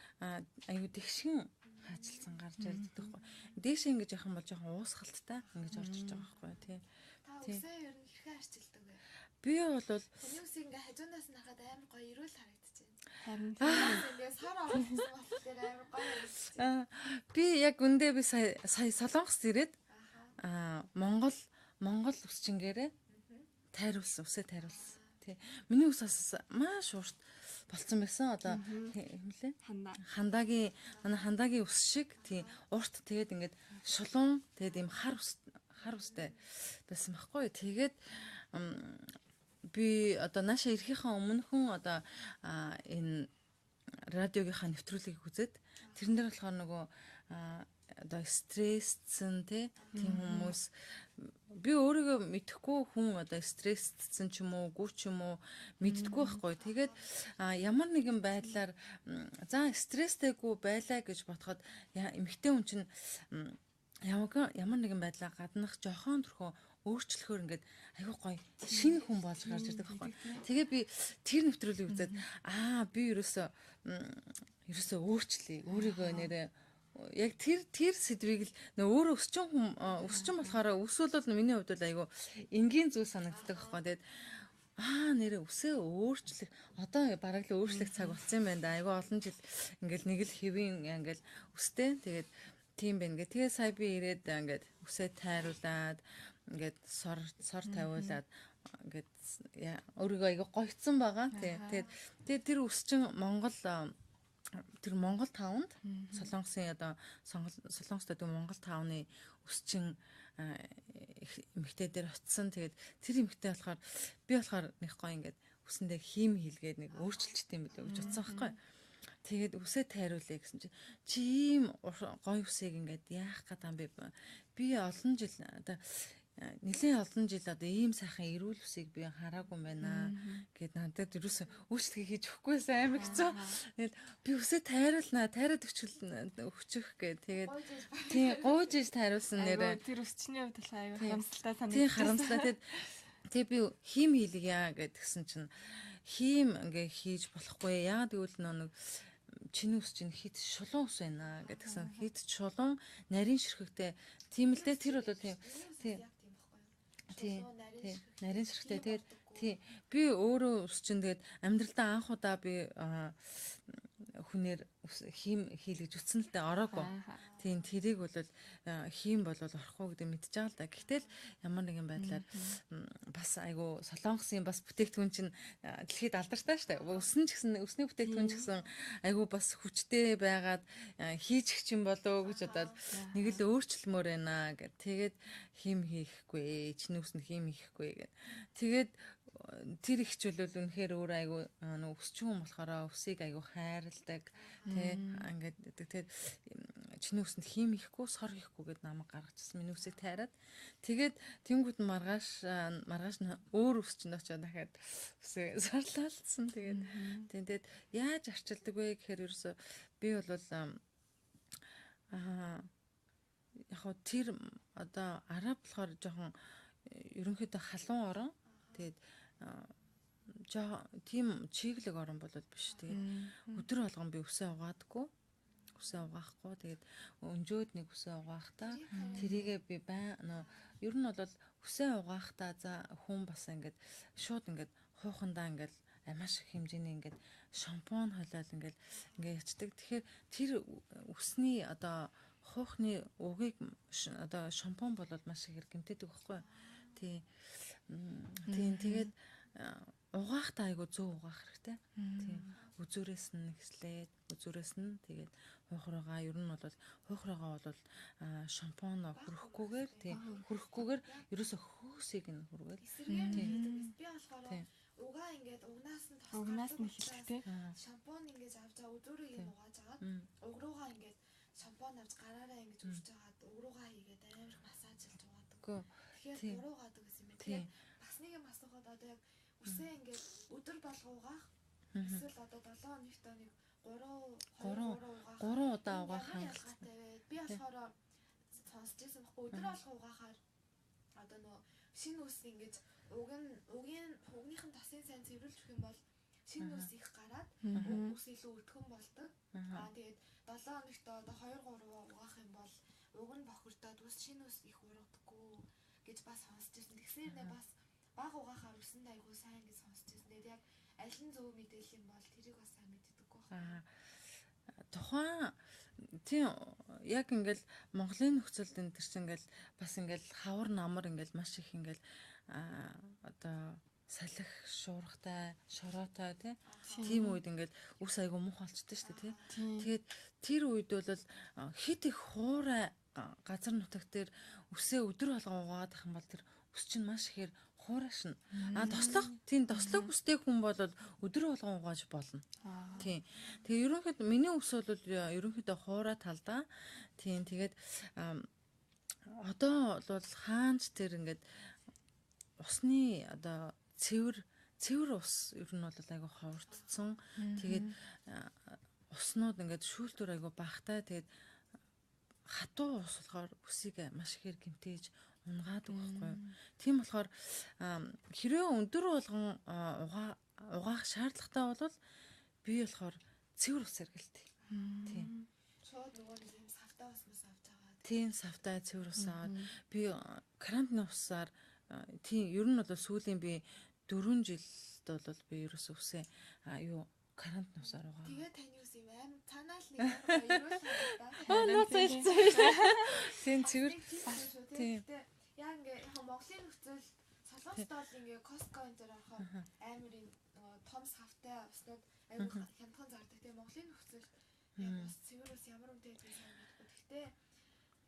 айгу тэгшгэн хаачлсан гарч ирдэг байхгүй. Дээшээ ингэж явах юм бол жоохон уусгалттай ингэж орж ирж байгаа байхгүй тий. Та үсээ ер нь хэрхэн арчилдаг вэ? Би бол хүний үсийг ингээ хажуунаас нь харахад амар гоё эрүүл харагдчихэв. Харин ингээ сар оруулсан болохоор амар гоё харагдчихэв. Би яг үндэ би сая Солонгост ирээд Монгол үсчингээрээ тайруулсан, үсээ тайруулсан. Тий. Миний үс бас маш урт болцсон байсан. Одоо хэмлээ. Хандагийн манай хандагийн үс шиг тий урт, тэгээд ингээд шулуун, тэгээд ийм хар үстэй байсан байхгүй. Тэгээд би одоо нааша ирэхийнхаа өмнөхөн одоо энэ радиогийнхаа нэвтрүүлгийг үзээд тэрэн дээр болохоор нөгөө одоо стрессцэн тий тийм хүмүүс би өөрийгөө мэдэхгүй хүн одоо стрессцэн ч юм уу гүү ч юм уу мэддэггүй байхгүй. Тэгээд ямар нэгэн байдлаар за стресстэйгүй байлаа гэж бодоход эмэгтэй хүн чинь ямар нэгэн байдлаар гаднах жохон төрхөө өөрчлөхөөр ингээд аюу гоё шинэ хүн болж гарч ирдэг байхгүй. Тэгээ би тэр нэвтрүүлгийг үзээд би ерөөсөө өөрчлөе. Өөрийгөө нэрээ яг тэр сэдвийг л нөө өөрөө өсчин хүн өсчин болохоор өсвөл бол миний хувьд бол айгүй энгийн зүйл санагддаг байхгүй. Тэгээд нэрээ үсээ өөрчлөх одоо бараг л өөрчлөх цаг болсон юм байна да. Айгүй олон жил ингээл нэг л хэвийн ингээл өстэй. Тэгээд тийм байна гэ. Тэгээ сая би ирээд ингээд үсээ тайруулад ингээд сор тавиулаад ингээд өөрийгөө айгүй гоёцсон байгаа. Тэгээд тэр өсчин Монгол тэр Монгол тавнд Солонгосын одоо Солонгост байдаг Монгол тавны өсчин эмэгтэй дээр очсон. Тэгээд тэр эмэгтэй болохоор би болохоор нэг гоё ингээд үсэндээ хийм хийлгээд нэг өөрчилчт юм билүү гэж утсан байхгүй. Тэгээд үсээ тайруулъя гэсэн чи чи ийм гоё үсийг ингээд яах гээд юм бэ? Би олон жил одоо нэлээд олон жил одоо ийм сайхан эрүүл үсийг би хараагүй юм байна гэд надад ерөөсөө өөрчлөлт хийж өгөхгүйсэн амар хэцүү. Тэгээд би үсээ тайруулнаа, тайраад өчөх гэ. Тэгээд тийм гууж иж тайруулсан нэрээ. Тэр өсчний хувьд бол аюу харамсалтай санагдсан. Тийм харамсалтай. Тэгээд би хийм хийлгийа гэдгсэн чинь хийм ингээ хийж болохгүй. Яагаад гэвэл нэг чиний ус чинь хит шулуун ус байна гэдгсэн. Хит шулуун нарийн ширхэгтэй. Тийм л дээ тэр бол тийм тийм тий нарийн ширхэгтэй. Тэгээд тий би өөрөө ус чинь тэгээд амьдралдаа анх удаа би хүнээр хийм хийлгэж үтсэн л дээ ороогүй. Тийм тэрийг бол хийм бол орохгүй гэдэг мэдж байгаа л да. Гэтэл ямар нэгэн байдлаар бас айгу Солонгосын бас бүтээгдэхүүн чинь дэлхийд алдартай шүү дээ. Өсөн ч гэсэн өсний бүтээгдэхүүн ч гэсэн айгу бас хүчтэй байгаад хийж их юм болоо гэж бодоод нэг л өөрчлөмөр байна гэд. Тэгээд хийм хийхгүй, чиний өсөнд хийм хийхгүй гэд. Тэгээд тэр их ч бол үнэхээр өөр айгу нөө өсч юм болохоор өсийг айгу хайрладаг тий ингээд тэгээд чиний өсөнд хийм хийхгүй сор хийхгүй гэд намайг гаргачихсан. Миний өсийг тайраад тэгээд тэнгууд нь маргааш нь өөр өсчөнд очиод дахиад өсөө сарлаалцсан. Тэгээд тэгээд яаж арчилдаг вэ гэхээр ерөөсөө би бол яг хөө тэр одоо араб болохоор жоохон ерөнхийдөө халуун орон тэгээд тийм чиглэг орон бол биш. Тэгээд өдөр болгон би үсээ угаадаггүй. Үсээ угаахгүй. Тэгээд өнжөөд нэг үсээ угаахтаа тэрийгээ би ер нь бол үсээ угаахтаа за хүн бас ингээд шууд ингээд хуухандаа ингээд маш их хэмжээний ингээд шампунь холиол ингээд ингээд ячдаг. Тэгэхээр тэр үсний одоо хуухны угийг одоо шампунь бол маш их гэмтээдэг байхгүй юу? Тий. Тийм тэгээд угаахтаа айгу зөв угаах хэрэгтэй. Тийм. Үзүүрээс нь эхлээд үзүүрээс нь тэгээд хуйхруугаа ер нь бол хуйхруугаа бол шампунь хүрхгүйгээр тийм хүрхгүйгээр ерөөсө хөөсийг нь хүргээл. Тийм. Би болохоор угаа ингээд угнаас нь угнаас нь эхэлдэг тийм. Шампунь ингээд авч байгаа үзүүрийг нь угааж агаад уг руугаа ингээд шампунь авч гараараа ингээд үрж агаад уг руугаа хийгээд амар их массажлж угаадаг. Тэгэхээр буруу гаадаг гэсэн юм байна. Тэгээд бас нэг юм асуухад одоо яг үсээ ингээд өдөр болго угаах эсвэл одоо 7 хоногт нэг 3 2 3 удаа угаах хангалттай вэ? Би болохоор сонсч ирсэн баггүй өдөр болго угаахаар одоо нөө шинэ үс ингээд уг нь угийнхын тосын сайн цэвэрлж өгөх юм бол Шинэ үс их гараад үс илүү өтгөн болдог. Аа тэгээд 7 хоногт одоо 2 3 угаах юм бол уг нь бохирдоод үс шинэ үс их ургадаггүй гэж бас сонсч ирсэн. Тэгсээр нэ бас баг угаахаар үсэнд айгүй сайн гэж сонсч ирсэн. Тэгээд яг аль нь зөв мэдээлэл юм бол тэрийг бас сайн мэддэггүй байна. Тухайн тийм яг ингээл Монголын нөхцөлд энэ төр чинь ингээл бас ингээл хавар намар ингээл маш их ингээл одоо салхи шуургатай, шороотой тийм үед ингээл үс айгу мух болчтой шүү дээ тий. Тэгээд тэр үед бол хит их хуурай газар нутаг дээр үсээ өдөр болгон угаагаад ах юм бол тэр үс чинь маш ихээр хуурайшна. А тослог тийм тослог үстэй хүн бол өдөр болгон угааж болно. Тийм. Тэгээ ерөнхийд миний үс бол ерөнхийдөө хуурай талдаа. Тийм тэгээд одоо бол хаанч тэр ингээд усны одоо цэвэр ус ер нь бол айгу ховордсон. Тэгээд уснууд ингээд шүүлтүр айгу багтай. Тэгээд хатуу ус болохоор үсийг маш ихээр гэмтээж унгаадаг байхгүй юу. Тийм болохоор хэрвээ өндөр болгон угаах шаардлагатай бол би болохоор цэвэр ус хэрэглэдэг. Тийм. Шууд нөгөө нэг юм савтай ус мус авч байгаа. Тийм савтай цэвэр ус аваад би карантины усаар тийм ер нь бол сүүлийн би 4 жилд бол би ерөөсөө үсээ юу карантин усаар угаа. Тэгээ таны ус юм аим цаанаа л нэг амар ерөөл санагдаа. Аа нууц хэлсэн. Тийм цэвэр. Тийм. Яг ингээ яг Монголын нөхцөл Солонгост бол ингээ Costco энэ төр орохоор амар юм нөгөө том савтай уснууд айгүй хямдхан зардаг. Тэгээ Монголын нөхцөл яг ус цэвэр ус ямар үнэтэй гэдгийг сайн мэдэхгүй. Гэхдээ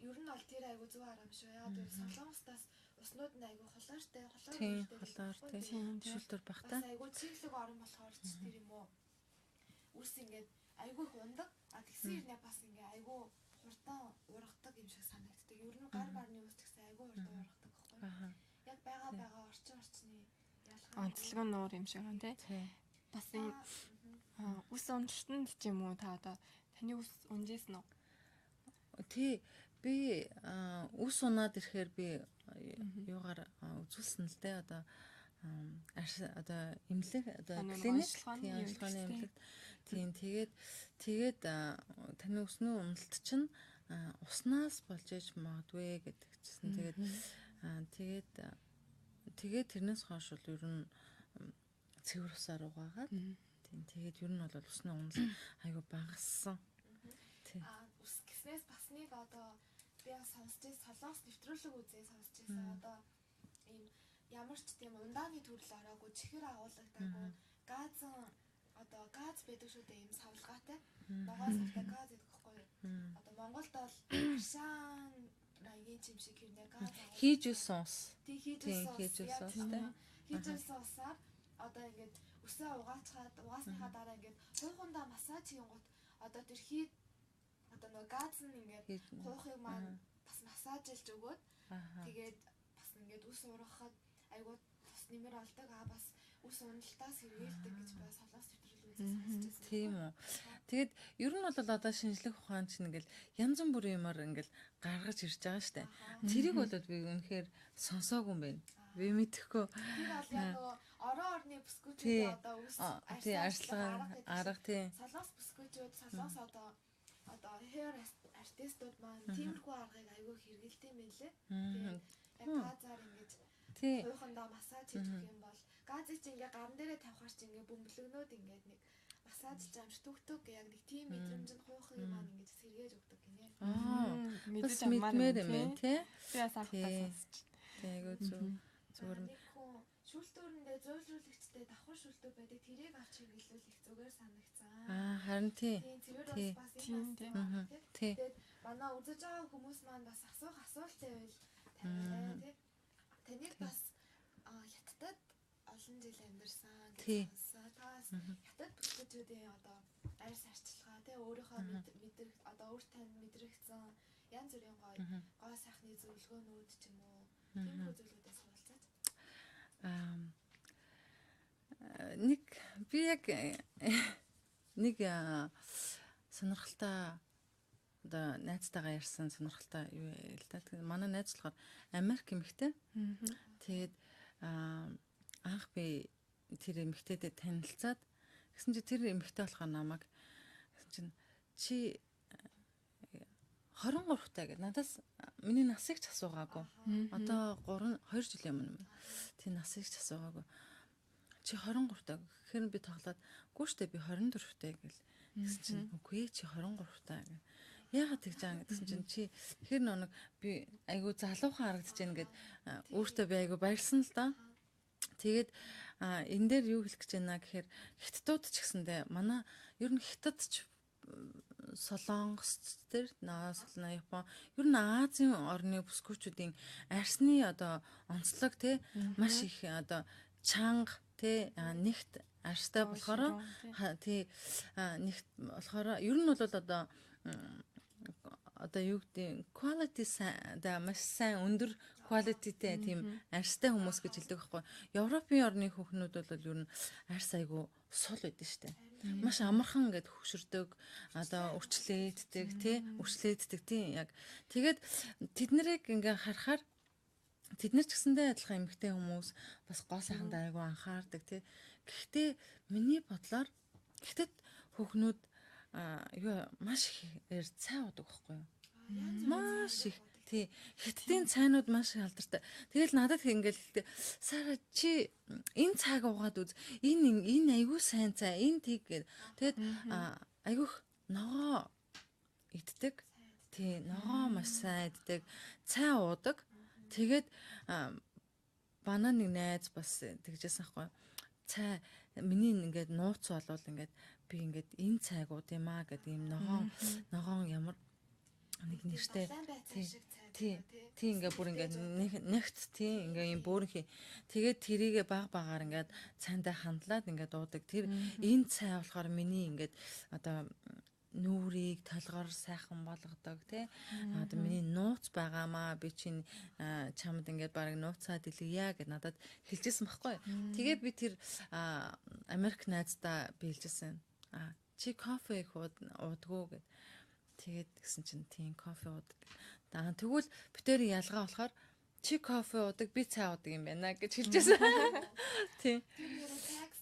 ер нь бол тэр айгүй зөв арга юм шүү. Яг тэр Солонгостаас уснууд нь айгүй хулаартай, хулаар тийм шүүлтүр багтай. Бас айгүй чиглэг орон болохоор ч тэр юм уу. Үс ингээд айгүй их ундаг. А тэгсэн хэрнээ бас ингээ айгүй хурдан ургадаг юм шиг санагддаг. Ер нь гар марны ус гэсэн айгүй хурдан ургадаг байхгүй юу? Яг байгаа орчны ялгаа. Онцлог нуур юм шиг байна тий. Бас энэ ус уналтанд ч юм уу та одоо таны ус унжсэн үү? Тий. Би ус унаад ирэхээр би юугаар үзүүлсэн л дээ одоо одоо эмнэлэг одоо клиник тийм онцлогооны эмнэлэг тийм тэгээд таны усны уналт чинь уснаас болж ээж магадгүй гэдэг чсэн. Тэгээд тэгээд тэрнээс хойш бол ер нь цэвэр усаар угаагаад тийм тэгээд ер нь бол усны уналт айгүй багассан. Тийм. Ус гэснээс бас нэг одоо би бас сонсч байсан Солонгос нэвтрүүлэг үзээ сонсч байсан. Одоо ийм ямар ч тийм ундааны төрөл ороогүй, чихэр агуулгадаагүй, газан одоо газ байдаг шүү дээ ийм савлгаатай. Ногоон савтай газ гэдэг байхгүй юу? Одоо Монголд бол шаан маягийн чим шиг хэрнээ газ хийж өссөн ус. Тийм хийж өссөн ус. Хийж өссөн усаар одоо ингээд үсээ угаачхаад угаасныхаа дараа ингээд хуйхундаа массаж хийнгүүт одоо тэр хий одоо нөгөө газ нь ингээд хуйхыг маань бас массажилж өгөөд тэгээд бас ингээд үс ургахад айгуу тус нэмэр олдог. А бас үс уналтаас сэргийлдэг гэж би Солонгос нэвтрүүлэг үзсэн сонсчихсан. Тийм үү. Тэгээд ер нь бол одоо шинжлэх ухаан чинь ингээл янз бүрийн юмар ингээл гаргаж ирж байгаа штэ. Тэрийг бол би үнэхээр сонсоогүй юм байна. Би мэдэхгүй. Тэр бол яг нөгөө орон орны бүсгүүчүүд одоо үс арчилгаа арга тийм. Солонгос бүсгүүчүүд Солонгос одоо hair артистууд маань тиймэрхүү аргыг айгүй хэрэгэлдэг юм байлээ. Тэгээд яг газар ингэж хуйхандаа массаж хийж өгөх юм бол газыг чи ингээ гарн дээрээ тавихаар чи ингээ бөмбөлгнөөд ингээд нэг массажлж байгаа юм шиг түг түг яг нэг тийм мэдрэмж нь хуйхыг маань ингэж сэргээж өгдөг гинэ. Бас мэдмээр юм байна тий. Би бас анхудаа сонсч. Тий айгүй зүгээр шүүлтүүрэндээ зөөлрүүлэгчтэй давхар шүүлтүүр байдаг. Тэрийг авч хэрэглүүл их зүгээр санагцсан. Аа харин тий. Цэвэр ус бас юм бас тий. Тэгээд манай үзэж байгаа хүмүүс маань бас асуух асуулт байвал тавиарай тий. Таныг бас Хятадд олон жил амьдарсан гэж сонссон. Та бас Хятад бүсгүүчүүдийн одоо арьс арчилгаа тий өөрийнхөө мэдрэг одоо өөр танд мэдрэгдсэн янз бүрийн гоё гоо сайхны зөвлөгөөнүүд ч юм уу тиймэрхүү зүйлүүдээс хуваалцаач. Нэг би яг нэг сонирхолтой одоо найзтайгаа ярьсан сонирхолтой юу л да. Тэгээд манай найз болохоор Америк эмэгтэй. Тэгээд анх би тэр эмэгтэйдээ танилцаад Гэсэн чи тэр эмэгтэй болохоор намайг гэсэн чинь чи 23 таа гэд надаас миний насыг ч асуугаагүй. Одоо 3 2 жилийн өмнө юм. Тий насыг ч асуугаагүй. Чи 23 таа гэхээр би тоглоод гүү штэ би 24 таа гэл. Гэсэн чинь үгүй чи 23 таа гэл. Яагаад тэгж байгаа гэсэн чинь чи тэгэхээр нэг би айгу залуухан харагдаж байна гэд өөртөө би айгу баярлсан л да. Тэгээд энэ дээр юу хэлэх гэж байна гэхээр хятадууд ч гэсэндээ манай ер нь хятад ч Солонгос тэр Солоно Япон ер нь Азийн орны бүсгүүчүүдийн арсны одоо онцлог те маш их одоо чанга те нэгт арстай болохоор тий нэгт болохоор ер нь бол одоо одоо юу гэдэг quality да маш сайн өндөр qualityтэй тийм арьстай хүмүүс гэж хэлдэг байхгүй. Европын орны хүүхнүүд бол ер нь арьс айгу сул байдаг штэ. Маш амархан ингээд хөвшөрдөг, одоо өрчлөөддөг тий, өрчлөөддөг тий яг. Тэгээд тэд нарыг ингээ харахаар тэд нар ч гэсэндээ адилхан эмэгтэй хүмүүс бас гоо сайхандаа айгу анхаардаг тий. Гэхдээ миний бодлоор гэхдээ хүүхнүүд юу маш ихээр цай уудаг байхгүй юу? Маш их тий хятадын цайнууд маш их алдартай. Тэгэл надад ингээл хэлдэг. Сара чи энэ цайг уугаад үз. Энэ энэ айгүй сайн цай. Энэ тийг гээд. Тэгээд айгүйх ногоо иддэг. Тий ногоо маш сайн иддэг. Цай уудаг. Тэгээд манай нэг найз бас тэгжсэн байхгүй. Цай миний ингээд нууц болвол ингээд би ингээд энэ цайг ууд юм аа гэдэг юм ногоон ямар нэг нэртэй тий тий ингээ бүр ингээ нэгт тий ингээ юм бөөрөнхий тэгээд тэрийгэ баг багаар ингээд цайндаа хандлаад ингээд уудаг. Тэр энэ цай болохоор миний ингээд одоо нүүрийг толгоор сайхан болгодог тий одоо миний нууц байгаамаа би чинь чамд ингээд бараг нууцаа дэлгийа гэд надад хэлжсэн байхгүй. Тэгээд би тэр Америк найздаа би хэлжсэн. Чи кофе их уудгүй гэд. Тэгээд гэсэн чинь тийм кофе уудаг. Тэгвэл битэрийн ялгаа болохоор чи кофе уудаг, би цай уудаг юм байна гэж хэлжсэн. Тийм.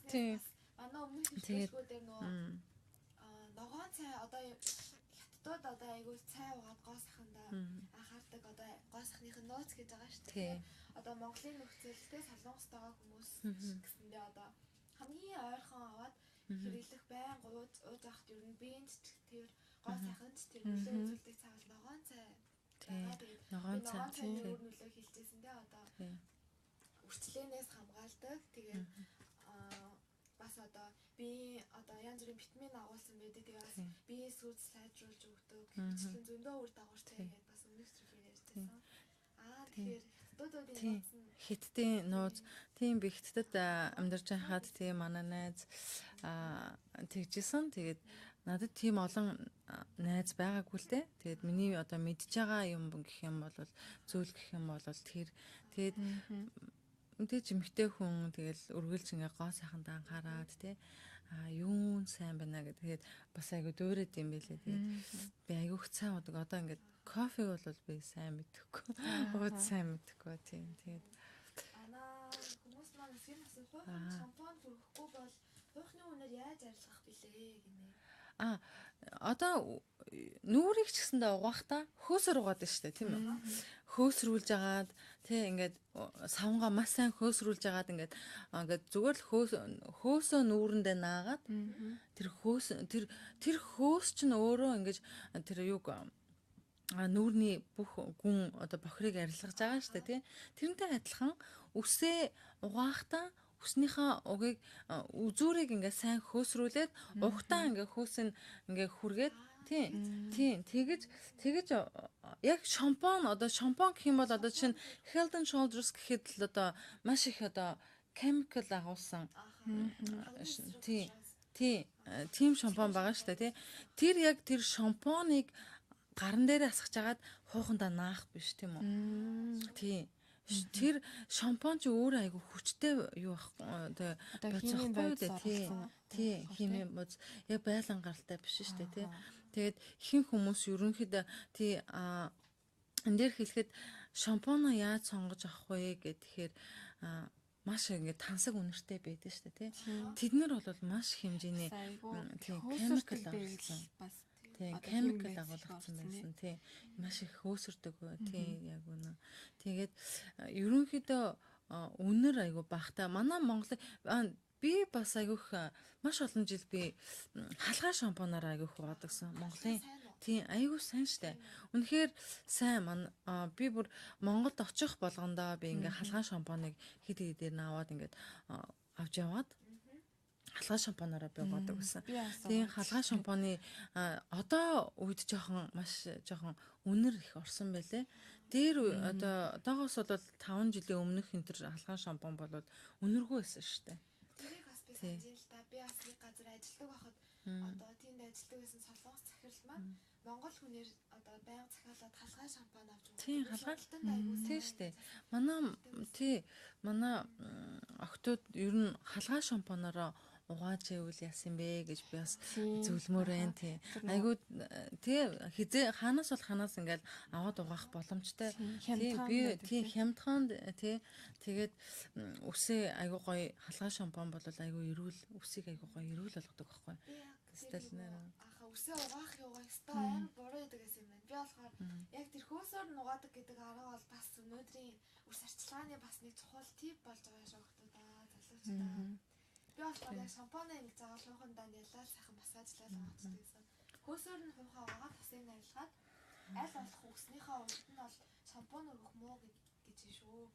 Тийм. Манай өмнөх хэлбэрүүд нөгөө ногоон цай одоо хятадууд одоо айгүй цай уугаад гоо сахандаа анхаардаг одоо гоо сахных нь нууц гэж байгаа шүү дээ. Одоо Монголын нөхцөлтэй Солонгост байгаа хүмүүс гэсэндээ одоо хамгийн ойрхон аваад хэрэглэх байн ууж авахд ер нь биеинд ч тэр гоо сайхан ч тэр нөлөө үзүүлдэг цай бол ногоон цай. Тэгээд ногоон цай өөр нөлөө хэлжсэн дээ одоо үрчлээнээс хамгаалдаг. Тэгээд бас одоо би одоо янз бүрийн витамин агуулсан байдаг. Тэгээд бас биеийн сүрд сайжруулж өгдөг. Хвчлэн зөндөө үр дагавартай гэдэг бас өмнөх зүйлээр ярьжсэн. Тэгэхээр хятадуудын нууц нь хятадын нууц тийм би хятадд амьдарч байхад тийм манай найз тэгжсэн. Тэгээд надад тийм олон найз байгаагүй л дээ. Тэгээд миний одоо мэдж байгаа юм гэх юм бол зүйл гэх юм бол тэр тэгээд мэдээж эмэгтэй хүн тэгэл үргэлж ингээ гоо сайхандаа анхаарад тий юун сайн байна гэдэг. Тэгээд бас айгу дөөрөөд юм байлээ. Тэгээд би айгүйх цай уудаг. Одоо ингээд кофег бол би сайн мэдэхгүй. Ууд сайн мэдэхгүй тийм. Тэгээд ана хүмүүс маань юм асуу хуйхан шампунь түргэхгүй бол хуйхны үнээр яаж арилгах билээ гинэ. Одоо нүүрийг ч гэсэндээ угаахта хөөсөр угаад байна шүү дээ тийм үү? Хөөсрүүлж агаад тий ингээд савнгаа маш сайн хөөсрүүлж агаад ингээд ингээд зүгээр л хөөсөө нүүрэндээ наагаад тэр хөөс тэр хөөс чинь өөрөө ингээд тэр юг нүүрний бүх гүн одоо бохирыг арилгаж байгаа шүү дээ тий. Тэрнтэй адилхан үсээ угаахта үснийхээ угийг үзүүрийг ингээ сайн хөөсрүүлээд угтаа ингээ хөөс нь ингээ хүргээд тий тий тэгэж яг шампунь одоо шампунь гэх юм бол одоо чинь Head and Shoulders гэхэд л одоо маш их одоо chemical агуулсан тий тий тийм шампунь байгаа шүү дээ тий. Тэр яг тэр шампуныг гаран дээр асгаж агаад хуухандаа наах биш тийм үү? Тий. Тэр шампунь чи өөрөө айгу хүчтэй юу ахгүй химийн бодис тий химийн бодис яг байлан гаралтай биш шүү дээ тий. Тэгээд ихэнх хүмүүс ерөнхийдөө тий энэ дээр хэлэхэд шампунаа яаж сонгож авах вэ гэхээр маш ингээд тансаг үнэртэй байдаг шүү дээ, тий. Тэд нар бол маш хэмжээний тийм chemical агуулсан. Бас тийм chemical агуулгдсан байсан, тий. Маш их хөөсөрдөг, тий, яг үнэ. Тэгээд ерөнхийдөө үнэр айгу багтаа. Манай Монгол би бас айгүйх маш олон жил би халгаа шампунаар айгүйх угаадагсан. Монголын тийм айгүй сайн штэ. Үнэхээр сайн. Би бүр Монголд очих болгондоо би ингээ халгаа шампуныг хэд хэдээр нь аваад ингээд авч яваад халгаа шампунаараа би угаадаг байсан. Тийм халгаа шампуны одоо үед жоохон маш жоохон үнэр их орсон байлээ. Дээр одоо одоогоос бол 5 жилийн өмнөх энэ төр халгаа шампунь бол үнэргүй байсан штэ. Тэрийг бас би санаж л да. Би бас нэг газар ажилладаг байхад одоо тэнд ажилладаг байсан солонгос захирал маань Монгол хүнээр одоо байнга захиалаад халгаа шампунь авч өгдөг. Тийм халгаа тийм штэ. Манай тий манай охтууд ер нь халгаа шампунаараа угааж ивэл яасан бэ гэж би бас зөвлөмөр байна тий. Айгуу тий хизээ хаанаас бол ханаас ингээл аваад угаах боломжтой. Тий би тий хямдхан тий тэгээд үсээ айгуу гоё халгаа шампунь бол айгуу эрүүл үсийг айгуу гоё эрүүл болгодог байхгүй. Стил нэр. Аха үсээ угаах юугаа өстой амар буруу яадаг гэсэн юм байна. Би болохоор яг тэр хөөсөөр нь угаадаг гэдэг арга бол бас өнөөдрийн үс арчилгааны бас нэг чухал тип болж байгаа шиг өгтөө залуучдаа. Би болохоор яг шампунаа ингэ заавал хуухандаа ялаад сайхан массажлал угаачдаг гэсэн. Хөөсөөр нь хуухаа угаад тасыг арилгаад аль болох үснийхээ урд нь бол шампунь өргөх муу гэж шүү.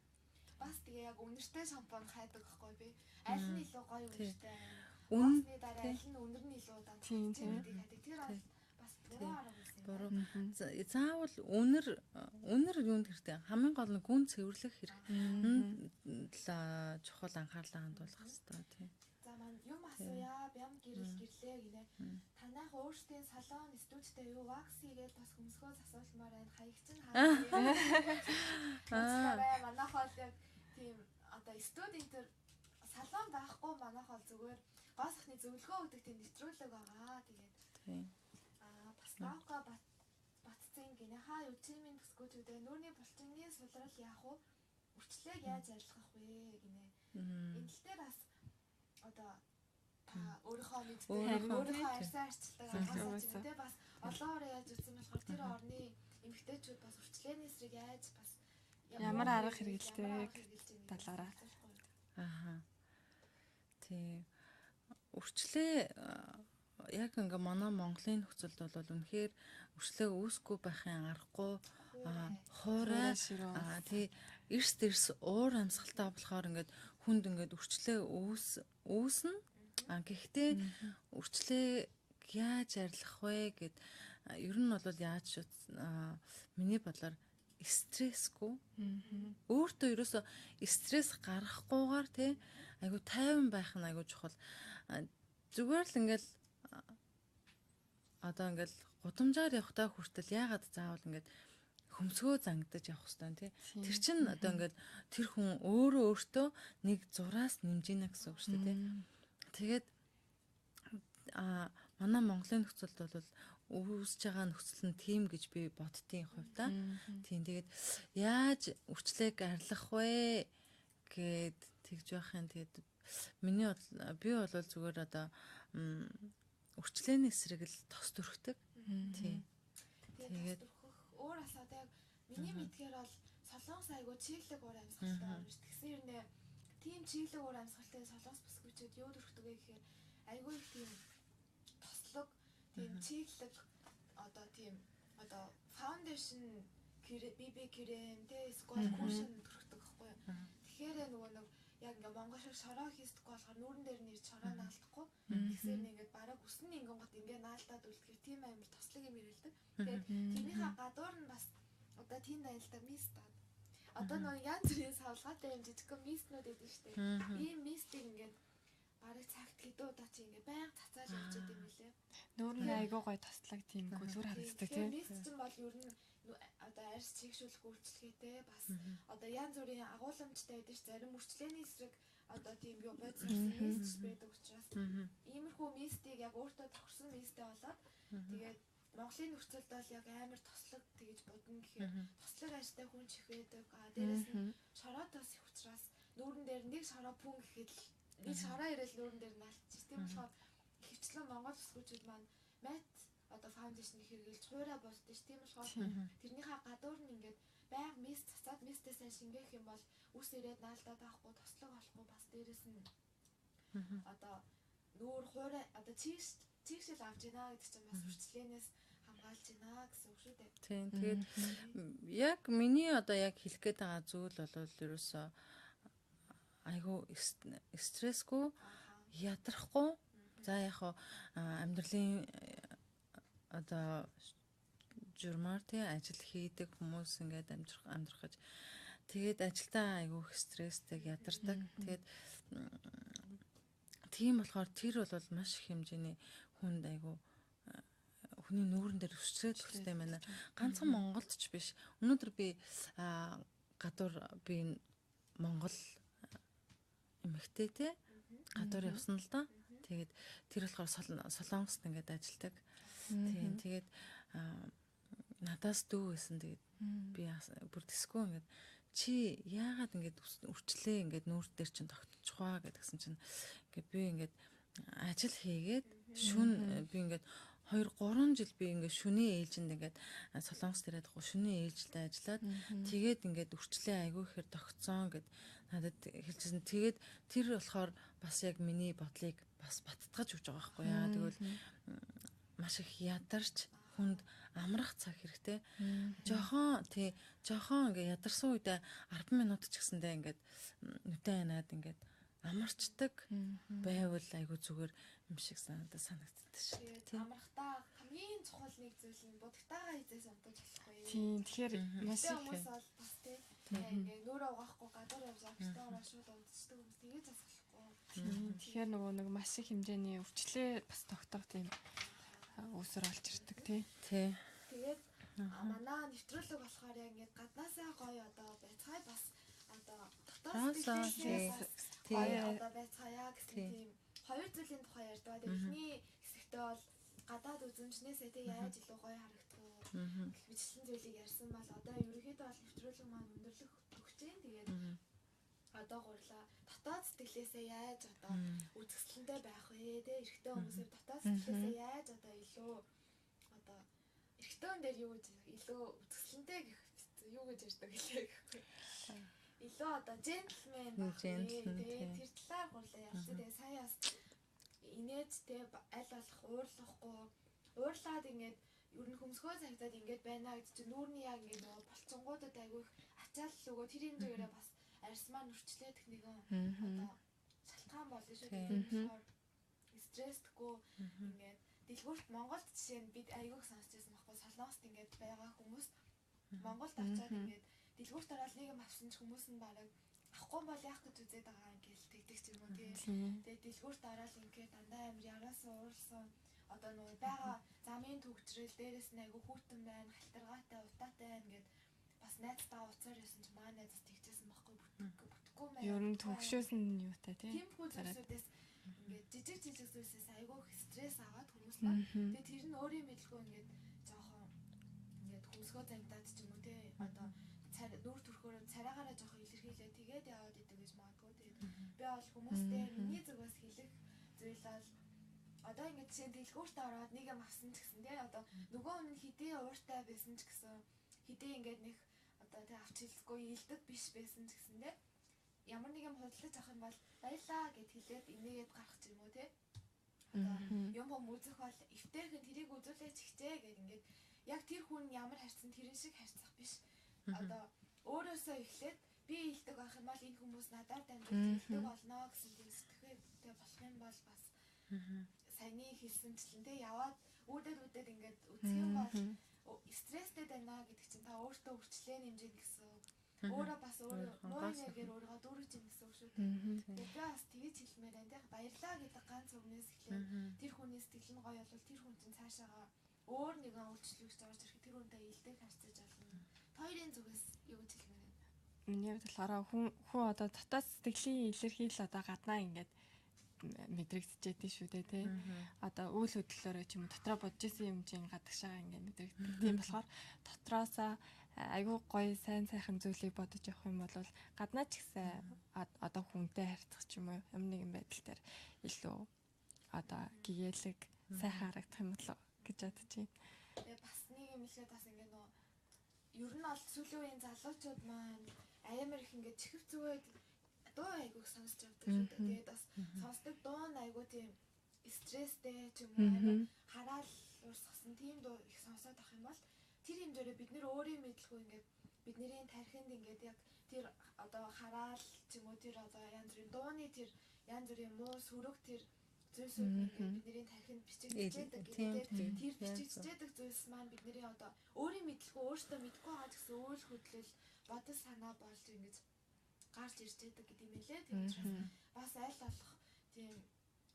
Бас тэгээ яг үнэртэй шампунь хайдаг байхгүй би. Аль нь илүү гоё үнэртэй. Үнэний дараа аль нь үнэр нь илүү удаан гэдэг хайдаг. Тэр бол бас буруу арга байсан. Буруу. Заавал үнэр юунд хэрэгтэй? Хамгийн гол нь гүн цэвэрлэх хэрэг. Чухал анхаарлаа хандуулах хэрэгтэй тийм. За маань юм асууя. Бям гэрэл гэрлээ гинэ. Танайх өөрсдийн салон студидтэй юу вакс хийгээд бас хөмсгөө засуулмаар байна. Хаягч нь хаа. Манайх бол яг тийм одоо студи энэ төр салон байхгүй манайх бол зүгээр гоо сайхны зөвлөгөө өгдөг тийм нэвтрүүлэг байгаа. Тэгээд. Тийм. Аа бас лавка батцсан гинэ. Хаа юу чимийн бүсгүүчүүдээ нүүрний булчингийн сулрал яах вэ? Үрчлээг яаж арилгах вэ гинэ. Энэ тал дээр бас одоо та өөрийнхөө мэддэг, өөрийнхөө арьсаа арчилдаг аргасаа ч юм те бас олон орон яаж үзсэн болохоор тэр орны эмэгтэйчүүд бас үрчлээний эсрэг яаж бас ямар арга хэрэгэлдэг талаараа. Аха. Тийм. Үрчлээ яг ингээ манай Монголын нөхцөлд бол үнэхээр үрчлээ үүсэхгүй байхын аргагүй хуурай тий эрс дэрс уур амьсгалтай болохоор ингээд хүнд ингээд үрчлээ үүснэ. А гэхдээ үрчлээ яаж арилгах вэ гэд ер нь бол яаж миний бодлоор стрессгүй. Өөртөө ерөөсөө стресс гаргахгүйгээр тий айгу тайван байх нь айгу чухал. Зүгээр л ингээл одоо ингээл гудамжаар явхдаа хүртэл яагаад заавал ингээд хөмсгөө зангидаж явах хэвээр тий. Тэр чинь одоо ингээд тэр хүн өөрөө өөртөө нэг зураас нэмж ийнэ гэсэн үг шүү дээ тий. Тэгээд манай Монголын нөхцөлд бол үүсэж байгаа нөхцөл нь тийм гэж би боддгийн хувьдаа. Тийм тэгээд яаж үрчлээг арилгах вэ гэд тэгж байх юм. Тэгээд миний би бол зүгээр одоо үрчлээний эсрэг л тос төрхдөг. Тийм. Тэгээд өөр бас одоо яг миний мэдгээр бол солонгос айгуу чиглэг уур амьсгалтай орно шүү. Тэгсэн хэрнээ тийм чиглэг уур амьсгалтай солонгос бүсгүүчүүд юу төрхдөг вэ гэхээр айгуу их тийм тослог, тийм чиглэг одоо тийм одоо фаундейшн, BB крем, тэ эсвэл кушн төрхдөг байхгүй юу. Тэгэхээр нөгөө нэг яг ингээ монгол шиг шороо хийсдэггүй болохоор нүүрэн дээр нь ирж шороо наалдахгүй. Тэгсээр нь ингээд бараг үсэн ингэн гот ингээ наалдаад үлдэхэр тийм амар тослог юм ирэлдэг. Тэгээд тэрнийхээ гадуур нь бас одоо тийм аялда мист аа. Одоо нөгөө янз бүрийн савлгаатай юм жижигхэн мистнүүд өгдөн штэ. Ийм мистийг ингээд бараг цагт хэдэн удаа чи ингээ байнга цацаал явчихад юм лээ. Нүүр нь айгуу гоё тослог тийм гөлөр харагддаг тийм. Мист чинь бол ер нь одоо арьс чигшүүлэх үйлчилгээтэй бас одоо янз бүрийн агуулмжтай байдаг ш. Зарим үрчлээний эсрэг одоо тийм юу бодис мист байдаг учраас иймэрхүү мистийг яг өөртөө тохирсон мисттэй болоод тэгээд Монголын нөхцөлд бол яг амар тослог тэгэж бодно гэхээр тослог ажтай хүн чих байдаг. А дээрэс нь шороотоос их учраас нүүрэн дээр Харин нэг шороо пүн гэхэд л нэг шороо ирээл нүүрэн дээр наалчих. Тийм болохоор ихэвчлэн Монгол бүсгүүчүүд маань matte одоо foundation хэрэглэж хуурай болдог ш. Тийм болохоор тэрнийхээ гадуур нь ингээд байнга mist цацаад mist ээ сайн шингээх юм бол үс ирээд наалдаад авахгүй, тослог олохгүй, бас дээрэс нь одоо нүүр хуурай одоо чийгшил авч гинэ гэдэг чинь бас үрчлээнээс хамгаалж гинэ гэсэн үг шүү дээ. Тийм. Тэгээд яг миний одоо яг хэлэх гээд байгаа зүйл бол ерөөсөө айгүй стрессгүй, ядрахгүй. За, яг хаа амьдралын одоо журмаар, тий, ажил хийдэг хүмүүс ингээд амьдрах гэж, тэгээд ажилдаа айгүй их стресстэй, ядардаг. Тэгээд тийм болохоор тэр бол маш их хэмжээний хүнд айгүй хүний нүүрэн дээр өсчрээд өгстэй юм байна. Ганцхан Монголд ч биш. Өнөөдөр би гадуур, би Монгол эмэгтэй, те, гадуур явсан л да. Тэгээд тэр болохоор Солонгост ингээд ажилдаг. Тийм, тэгээд надаас дүү байсан. Тэгээд би бүр тэсгүй ингээд чи яагаад ингээд үрчлээ ингээд нүүр дээр чинь тогтчих ваа гэдгсэн чинь ингээд би ингээд ажил хийгээд шүн би ингээд 2 3 жил би ингээд шүний ээлжинд ингээд Солонгос дээрээ шүний ээлжилдээ ажиллаад тэгээд ингээд үрчлээ айгүй ихээр тогтсон гэд надад хэлчихсэн. Тэгээд тэр болохоор бас яг миний бодлыг бас баттгаж өгч байгаа байхгүй яа. Тэгвэл маш их ядарч хүнд амрах цаг хэрэгтэй. Жохон, тий, жохон ингээ ядарсан үедээ 10 минут ч гэсэндээ ингээд нүдэн анаад ингээд амарчдаг байвал айгу зүгээр юм шиг санагдаад санагддаг шүү. Тийм, амрахтаа хамгийн чухал нэг зүйл нь будагтайгаа хизээс унтаж болохгүй. Тийм, тэгэхээр маш их хүмүүс бол бас, тий, ингээ нүүрээ угаахгүй гадуур явж амттай шууд унтчихдаг хүмүүс тэгэж бас болохгүй. Тийм, тэгэхээр нөгөө нэг маш их хэмжээний өвчлөө бас тогтоох тийм үүсвэр олж ирдэг, тий. Тий. Тэгээд манай нэвтрүүлэг болохоор яг ингээд гаднаасаа гоё одоо байцгаая, бас одоо дотоод сэтгэлээсээ гоё одоо байцгаая гэсэн тийм хоёр зүйлийн тухай ярьдаг. Тэгээд эхний хэсэгтээ бол гадаад үзэмжнээсээ, тий, яаж илүү гоё харагдах уу гэх мэтчлэн зүйлийг ярьсан бол одоо ерөнхийдөө бол нэвтрүүлэг маань өндөрлөх өгч जैन. Тэгээд одоо гурлаа дотоод сэтгэлээсээ яаж одоо үзэсгэлэнтэй байх вэ, те, эрэгтэй хүмүүсээ дотоод сэтгэлээсээ яаж одоо илүү одоо эрэгтэй хүн дээр юу гэж илүү үзэсгэлэнтэй гэх юу гэж ярьдаг гэлээ гэхгүй, илүү одоо gentleman байх вэ, те, тэр талаар гурлаа ярьсан. Тэгээ сая бас инээж, те, аль болох уурлахгүй, уурлаад ингээд ер нь хөмсгөө цагтаад ингээд байна гэдэг чинь нүүрний яг ингээд нөгөө болцонгуудад айгүй их ачаал өгөө тэр хэмжээгээрээ бас арьс маань үрчлээдэх нэгэн одоо шалтгаан болно шүү дээ. Тийм болохоор стрессгүй ингээд дэлгүүрт Монголд жишээ нь бид айгүйх сонсч байсан байхгүй, Солонгост ингээд байгаа хүмүүс Монголд очиад ингээд дэлгүүрт ороод нэг юм авсан ч хүмүүс нь бараг авахгүй бол яах гэж үзээд байгаа ингээл тэгдэг ч юм уу, тий. Тэгээд дэлгүүрт ороод ингээд дандаа амар яраасан, ууралсан, одоо нөгөө байгаа замын түгжрэл дээрээс нь айгүй хүйтэн байна, халтаргаатай, утаатай байна гэд бас найзтайгаа уцаар явсан чи маа найзаас тэгжсэн байхгүй, бүтэхгүй маа. Ер нь төгшөөс нь юутай, тий. Тиймэрхүү зүйлсүүдээс ингээд жижиг жижиг зүйлсээс айгүй их стресс аваад хүмүүс маань тэгээд тэр нь өөрийн мэдлгүй ингээд жоохон ингээд хөмсгөө замдаад ч юм уу, тий, одоо нүүр төрхөөрөө царайгаараа жоохон илэрхийлээ тэгээд яваад идэг гэж магадгүй. Тэгээд би бол хүмүүстэй миний зүгээс хэлэх зүйл бол одоо ингээд жишээ нь дэлгүүрт ороод нэг юм авсан ч гэсэн, тий, одоо нөгөө хүн хэдий ууртай байсан ч гэсэн, хэдий ингээд нэг одоо тий авч хэлэхгүй илдэг биш байсан ч гэсэн, тий, ямар нэг юм худалдаж авах юм бол баярлаа гэд хэлээд инээгээд гарах ч юм уу, тий, одоо юм хом үзэх бол эвтэйхэн тэрийг үзүүлээч ихчээ гэд ингээд яг тэр хүн ямар харьцсан тэрэн шиг харьцах биш, одоо өөрөөсөө эхлээд би илдэг байх юм бол энэ хүмүүс надаар дамжуулж илдэг болно гэсэн тийм сэтгэхүйтэй болох юм бол бас саяны хэлсэнчлэн, тий, яваад үүдээд үүдээд ингээд үзэх юм бол стресстэй байна гэдэг чинь та өөртөө өвчлөө нэмжин гэсэн үг. Өөрөө бас өөрөө муу энергиэр өөрийгөө дүүргэж ийн гэсэн үг шүү дээ. Тэгээд би бас тэгэж хэлмээр байна, тий. Баярлаа гэдэг ганц үгнээс эхлээд тэр хүний сэтгэл нь гоё бол тэр хүн чинь цаашаага өөр нэгэн үйлчлэгч орж ирэх, тэр хүнтэй илдэг харьцаж болно. Хоёрын зүгээс юу гэж хэлмээр байна? Миний хувьд болохоор хүн одоо дотоод сэтгэлийн илэрхийлэл одоо гаднаа ингээд мэдрэгдчихэд шүү дээ, тий. Одоо үйл хөдлөлөөрөө ч юм уу дотроо бодож исэн юм чинь гадагшаага ингээд мэдрэгддэг. Тийм болохоор дотроосоо айгүй гоё сайн сайхан зүйлийг бодож явах юм бол гаднаа ч гэсэн одоо хүнтэй харьцах ч юм уу ямар нэгэн байдал дээр илүү одоо гэгээлэг сайхан харагдах юм болоо гэж бодож байна. Тэгээ бас нэг юм хэлээд бас ингээ нөө ер нь бол сүүлийн үеийн залуучууд маань амар их ингээ чихв зүгээд дуу айгүйх сонсч явдаг шүү дээ. Тэгээд бас сонсдог дуу нь айгүй тийм стресстэй ч юм уу амар хараал урсгасан тийм дуу их сонсоод авах юм бол тэр хэмжээрээ бид нэр өөрийн мэдлгүй ингээд бидний тархинд ингээд яг тэр одоо хараал ч юм уу тэр одоо янз бүрийн дууны тэр янз бүрийн муу сөрөг тэр зүйлсүүд ингээд бидний тархинд бичигдчихэдэг гэдэг. Тэр бичигдчихэдэг зүйлс маань бидний одоо өөрийн мэдлгүй өөртөө мэдгүй байгаа ч гэсэн үйл хөдлөл бодол санаа болж ингэж гарч ирж байдаг гэдэг юм лээ. Тийм учраас бас аль болох тийм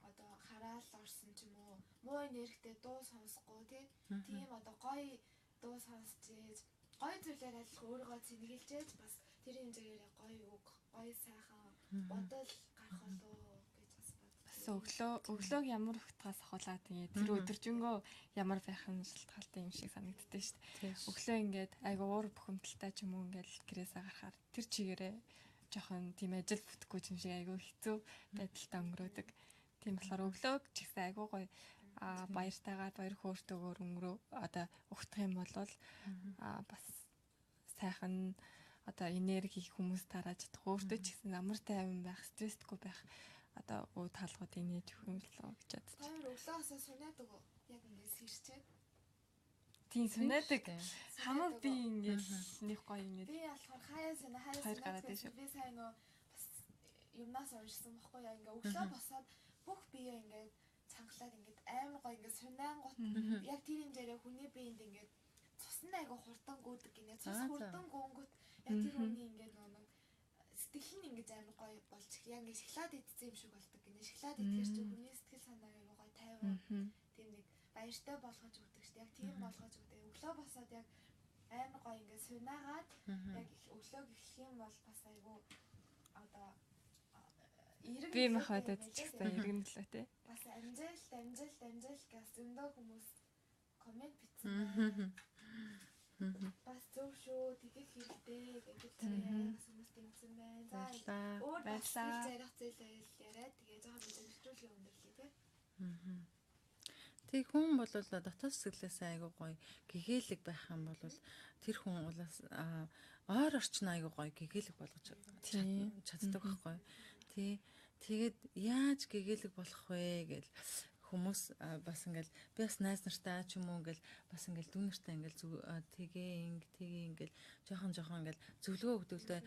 одоо хараал орсон ч юм уу муу энергитэй дуу сонсохгүй тийм одоо гоё дуу сонсч ээж гоё зүйлээр аль өөрийгөө цэнгэлжээж бас тэр хэмжээгээр гоё үг, гоё сайхан бодол гарах болов гэж бас бодсон. Бас өглөөг ямар ухтгаас ахуулаад тэгээд тэр өдөржингөө ямар байх нь шалтгаалтай юм шиг санагддаг шүү дээ. Өглөө ингээд айгу уур бухимдалтай ч юм уу ингээд гэрээсээ гарахаар тэр чигээрээ жоохон тийм ажил бүтэхгүй юм шиг айгу хэцүү байдалтай өнгөрөөдөг. Тийм болохоор өглөөг ч гэсэн айгу гоё баяртайгаар баяр хөөртэйгээр өнгөрөө одоо ухтах юм бол бас сайхан одоо энерги хүмүүс тарааж чадах, өөртөө ч гэсэн амар тайван байх, стрессгүй байх одоо өө таалгуудыг нээж өгөх юм болоо гэж бодож. Тайвар өглөөсөө сүнэдэг үү? Яг ингээд сэрчээд. Тийм сүнэдэг. Хамаг би ингээд нэг гоё ингээд. Би болохоор хаяа сүнэ хаяа сүнэ. Би сайн нөө бас юмнаас уншсан бохгүй яа ингээд өглөө босоод бүх бие ингээд чангалаад ингээд амар гоё ингээд сунаангут яг тэр хэмжээрээ хүний биеинд ингээд цус нь айгу хурдан гүйдэг гинэ. Цус хурдан гүөнгөт яг тэр хүний ингээд нэг сэтгэл нь ингээд амар гоё болж яг ингээд шоколад идсэн юм шиг болдог гинэ. Шоколад идэхэр чинь хүний сэтгэл санаа айгу гоё тайван тийм нэг баяртай болгож өгдөг шүү дээ. Яг тийм болгож өгдөг. Өглөө босоод яг амар гоё ингээд сунаагаад яг өглөөг эхлэх юм бол бас айгу одоо би махбодод ч гэсэн эргэн нөлөө тий. Бас амжилт амжилт амжилт гэж зөндөө хүмүүс комент бичсэн байна. Бас зөв шүү, тэгэх хэрэгтэй гэдэг бас хүмүүс дэмжсэн байна. За өөр бас ярих зүйл яриад тэгээ жоохон зөвшөөрлийн өндөрлөе тий. Тэг хүн бол дотоод сэтгэлээсээ айгуу гоё гэгээлэг байх юм бол тэр хүн улаас ойр орчин айгуу гоё гэгээлэг болгож чаддаг байхгүй. Тий. Тэгээд яаж гэгээлэг болох вэ гэл хүмүүс бас ингээл би бас найз нартай ч юм уу ингээл бас ингээл дүү нартай ингээл тэгээ инг тэгээ ингээл жоохон жоохон ингээл зөвлөгөө өгдөг л дээ.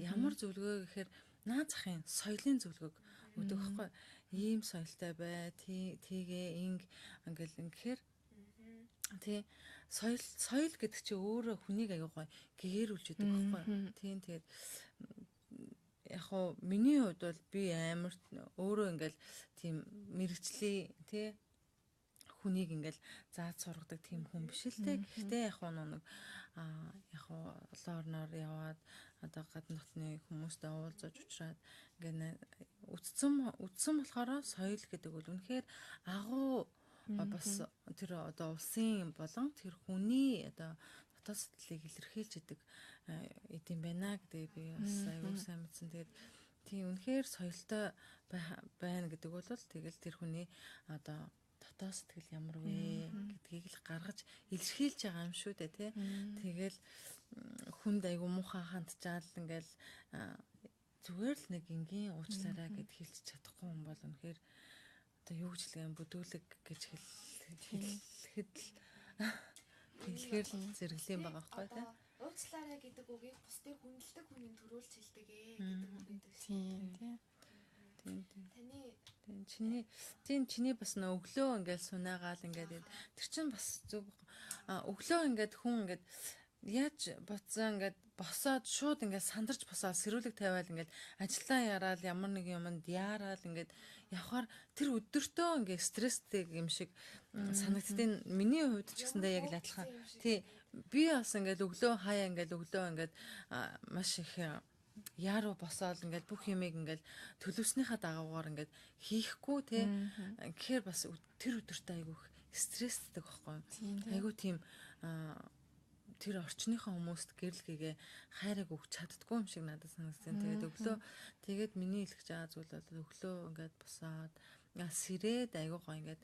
Ямар зөвлөгөө гэхээр наа захын соёлын зөвлөгөөг өгдөг байхгүй. Ийм соёлтой бай, тэгээ инг ингээл ингэхээр тий соёл гэдэг чинь өөрөө хүнийг аягүй гоё гэгэрүүлж өгдөг байхгүй. Тийм тэгээд яг хуу миний хувьд бол би амар өөрөө ингээл тийм мэрэгжлийн тий хүнийг ингээл зааж сургадаг тийм хүн биш л дээ. Гэхдээ яг хуу нэг яг хуу олон орноор яваад одоо гадна дотны хүмүүстэй уулзаж уулзраад ингээд үтсэн болохоор соёл гэдэг бол үнэхээр агуу бас тэр одоо улсын болон тэр хүний одоо дотоод сэтгэлийг илэрхийлж идэг эд юм байна гэдэг би бас аюул сайн мэдсэн. Тэгээд тийм үнэхээр соёлтой байна гэдэг бол тэгэл тэр хүний одоо дотоод сэтгэл ямар вэ гэдгийг л гаргаж илэрхийлж байгаа юм шүү дээ тий. Тэгэл хүнд айгу муухай хандчаал ингээл зүгээр л нэг энгийн уучлаарай гэд хэлж чадахгүй хүн бол үнэхээр одоо юу гэж хэлэх юм бүдүүлэг гэж хэлэхэд л хэлэхээр л зэрэглэм байгаа байхгүй тий. Уучлаарай гэдэг үгийг бусдыг хүндэлдэг хүний төрүүлж хэлдэг гэдэг үг гэдэг шүү. Тийм тийм. Таны тийм чиний бас нөө өглөө ингээл сунаагаал ингээд тэр чинь бас зөв өглөө ингээд хүн ингээд яаж бодсон ингээд босоод шууд ингээд сандарч босоод сэрүүлэг тавиал ингээд ажилдаа яраал ямар нэг юмд яараал ингээд явхаар тэр өдөртөө ингээд стресстэй юм шиг санагддیں۔ Миний хувьд ч гэсэндээ яг л адилхан. Тий би бас ингээд өглөө хаяа ингээд өглөө ингээд маш их яруу босоол ингээд бүх юмыг ингээд төлөвснийхаа дагавгаар ингээд хийхгүй те гэхээр бас тэр өдөртөө айгүй их стресстэй байхгүй. Айгүй тийм тэр орчныхоо хүмүүст гэрэл гээгээ хайрыг өгч чаддгүй юм шиг надад санагдсан. Тэгээд өглөө тэгээд миний хэлэх гэж байгаа зүйл бол өглөө ингээд босоод сэрээд айгуу гоо ингээд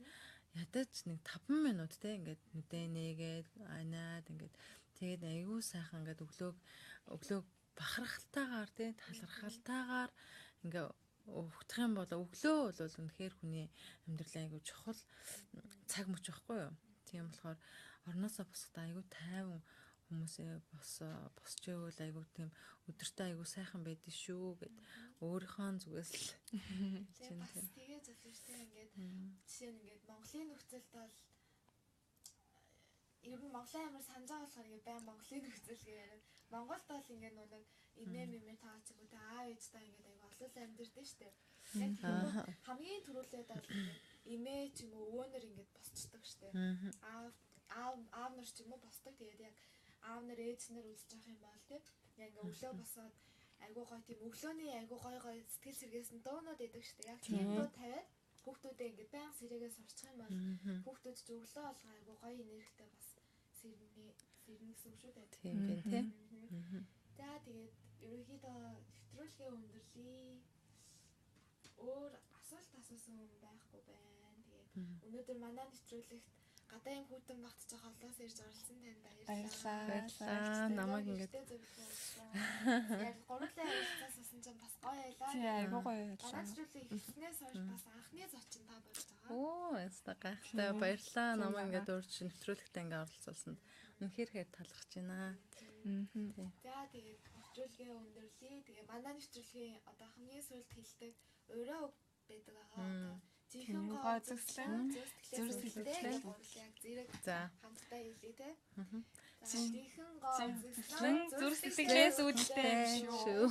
ядаж нэг 5 минут те ингээд нүдээ нээгээд анаад ингээд тэгээд айгуу сайхан ингээд өглөөг бахархалтайгаар те талархалтайгаар ингээ өгдөх юм бол өглөө бол үнэхээр хүний амьдралын айгуу чухал цаг мөч байхгүй юу. Тийм болохоор орноосоо босохдоо айгуу тайван хүмүүсээ босч ивэл айгуу тийм өдөртөө айгуу сайхан байдэн шүү гэд өөрийнхөө зүгээс л чинь тийм. Тэгээ зөвлөж тийм ингээд жишээ нь ингээд Монголын нөхцөлд бол ер нь Монголын амар санаж байгаа болохоор ингээд байн Монголын нөхцөл гэж яриад Монголд бол ингээд нэг эмээ мэмээ таа ч юм уу тэ аав ээжтэй ингээд айгуу олоол амьдэрдэн штэ. Яг хамгийн түрүүлээд бол ингээд эмээ ч юм уу өвөөнөр ингээд босчдөг штэ. Аав нар ч юм уу босдог. Тэгээд яг аав нар ээж нар үзэж явах юм бол тэ яг ингээд өглөө босоод айгуу гоё тийм өглөөний айгуу гоё гоё сэтгэл сэргээс нь дуунууд идэг штэ. Яг тийм дуу тавиад хүүхдүүдээ ингээд баян сэрээгээ сурчих юм бол хүүхдүүд ч өглөө болгоо айгуу гоё энергитэй бас сэрнэ гэсэн үг шүү дээ. Тийм байна тий. За тэгээд ерөнхийдөө нэвтрүүлгээ өндөрлөе. Өөр асуулт асуусан хүн байхгүй байна. Тэгээд өнөөдөр манай нэвтрүүлэгт гадаа юм хүүтэн багтчих холоос ирж оролцсон танд баярлалаа. Баярлалаа. Намайг ингээд яг гурлаа ярилцаас суусан чинь бас гоё байлаа. Тийм айгуу гоё байлаа. Манай нэвтрүүлгийг эхлснээс хойш бас анхны зочин та болж байгаа. Оо, яста гайхалтай. Баярлалаа. Намайг ингээд урьж нэвтрүүлэгтээ ингээд оролцуулсанд үнэхээр хээр талархаж байна. За тэгээд нэвтрүүлгээ өндөрлөе. Тэгээ манай нэвтрүүлгийн одоо хамгийн сүүлд хэлдэг ураа үг байдаг байгаа. Жинхэнэ гоо үзэсгэлэн зүр сэтгэлээ яг зэрэг хамтдаа хэлье те. Жинхэнэ гоо үзэсгэлэн зүр сэтгэлээс үүдэлтэй юм шүү.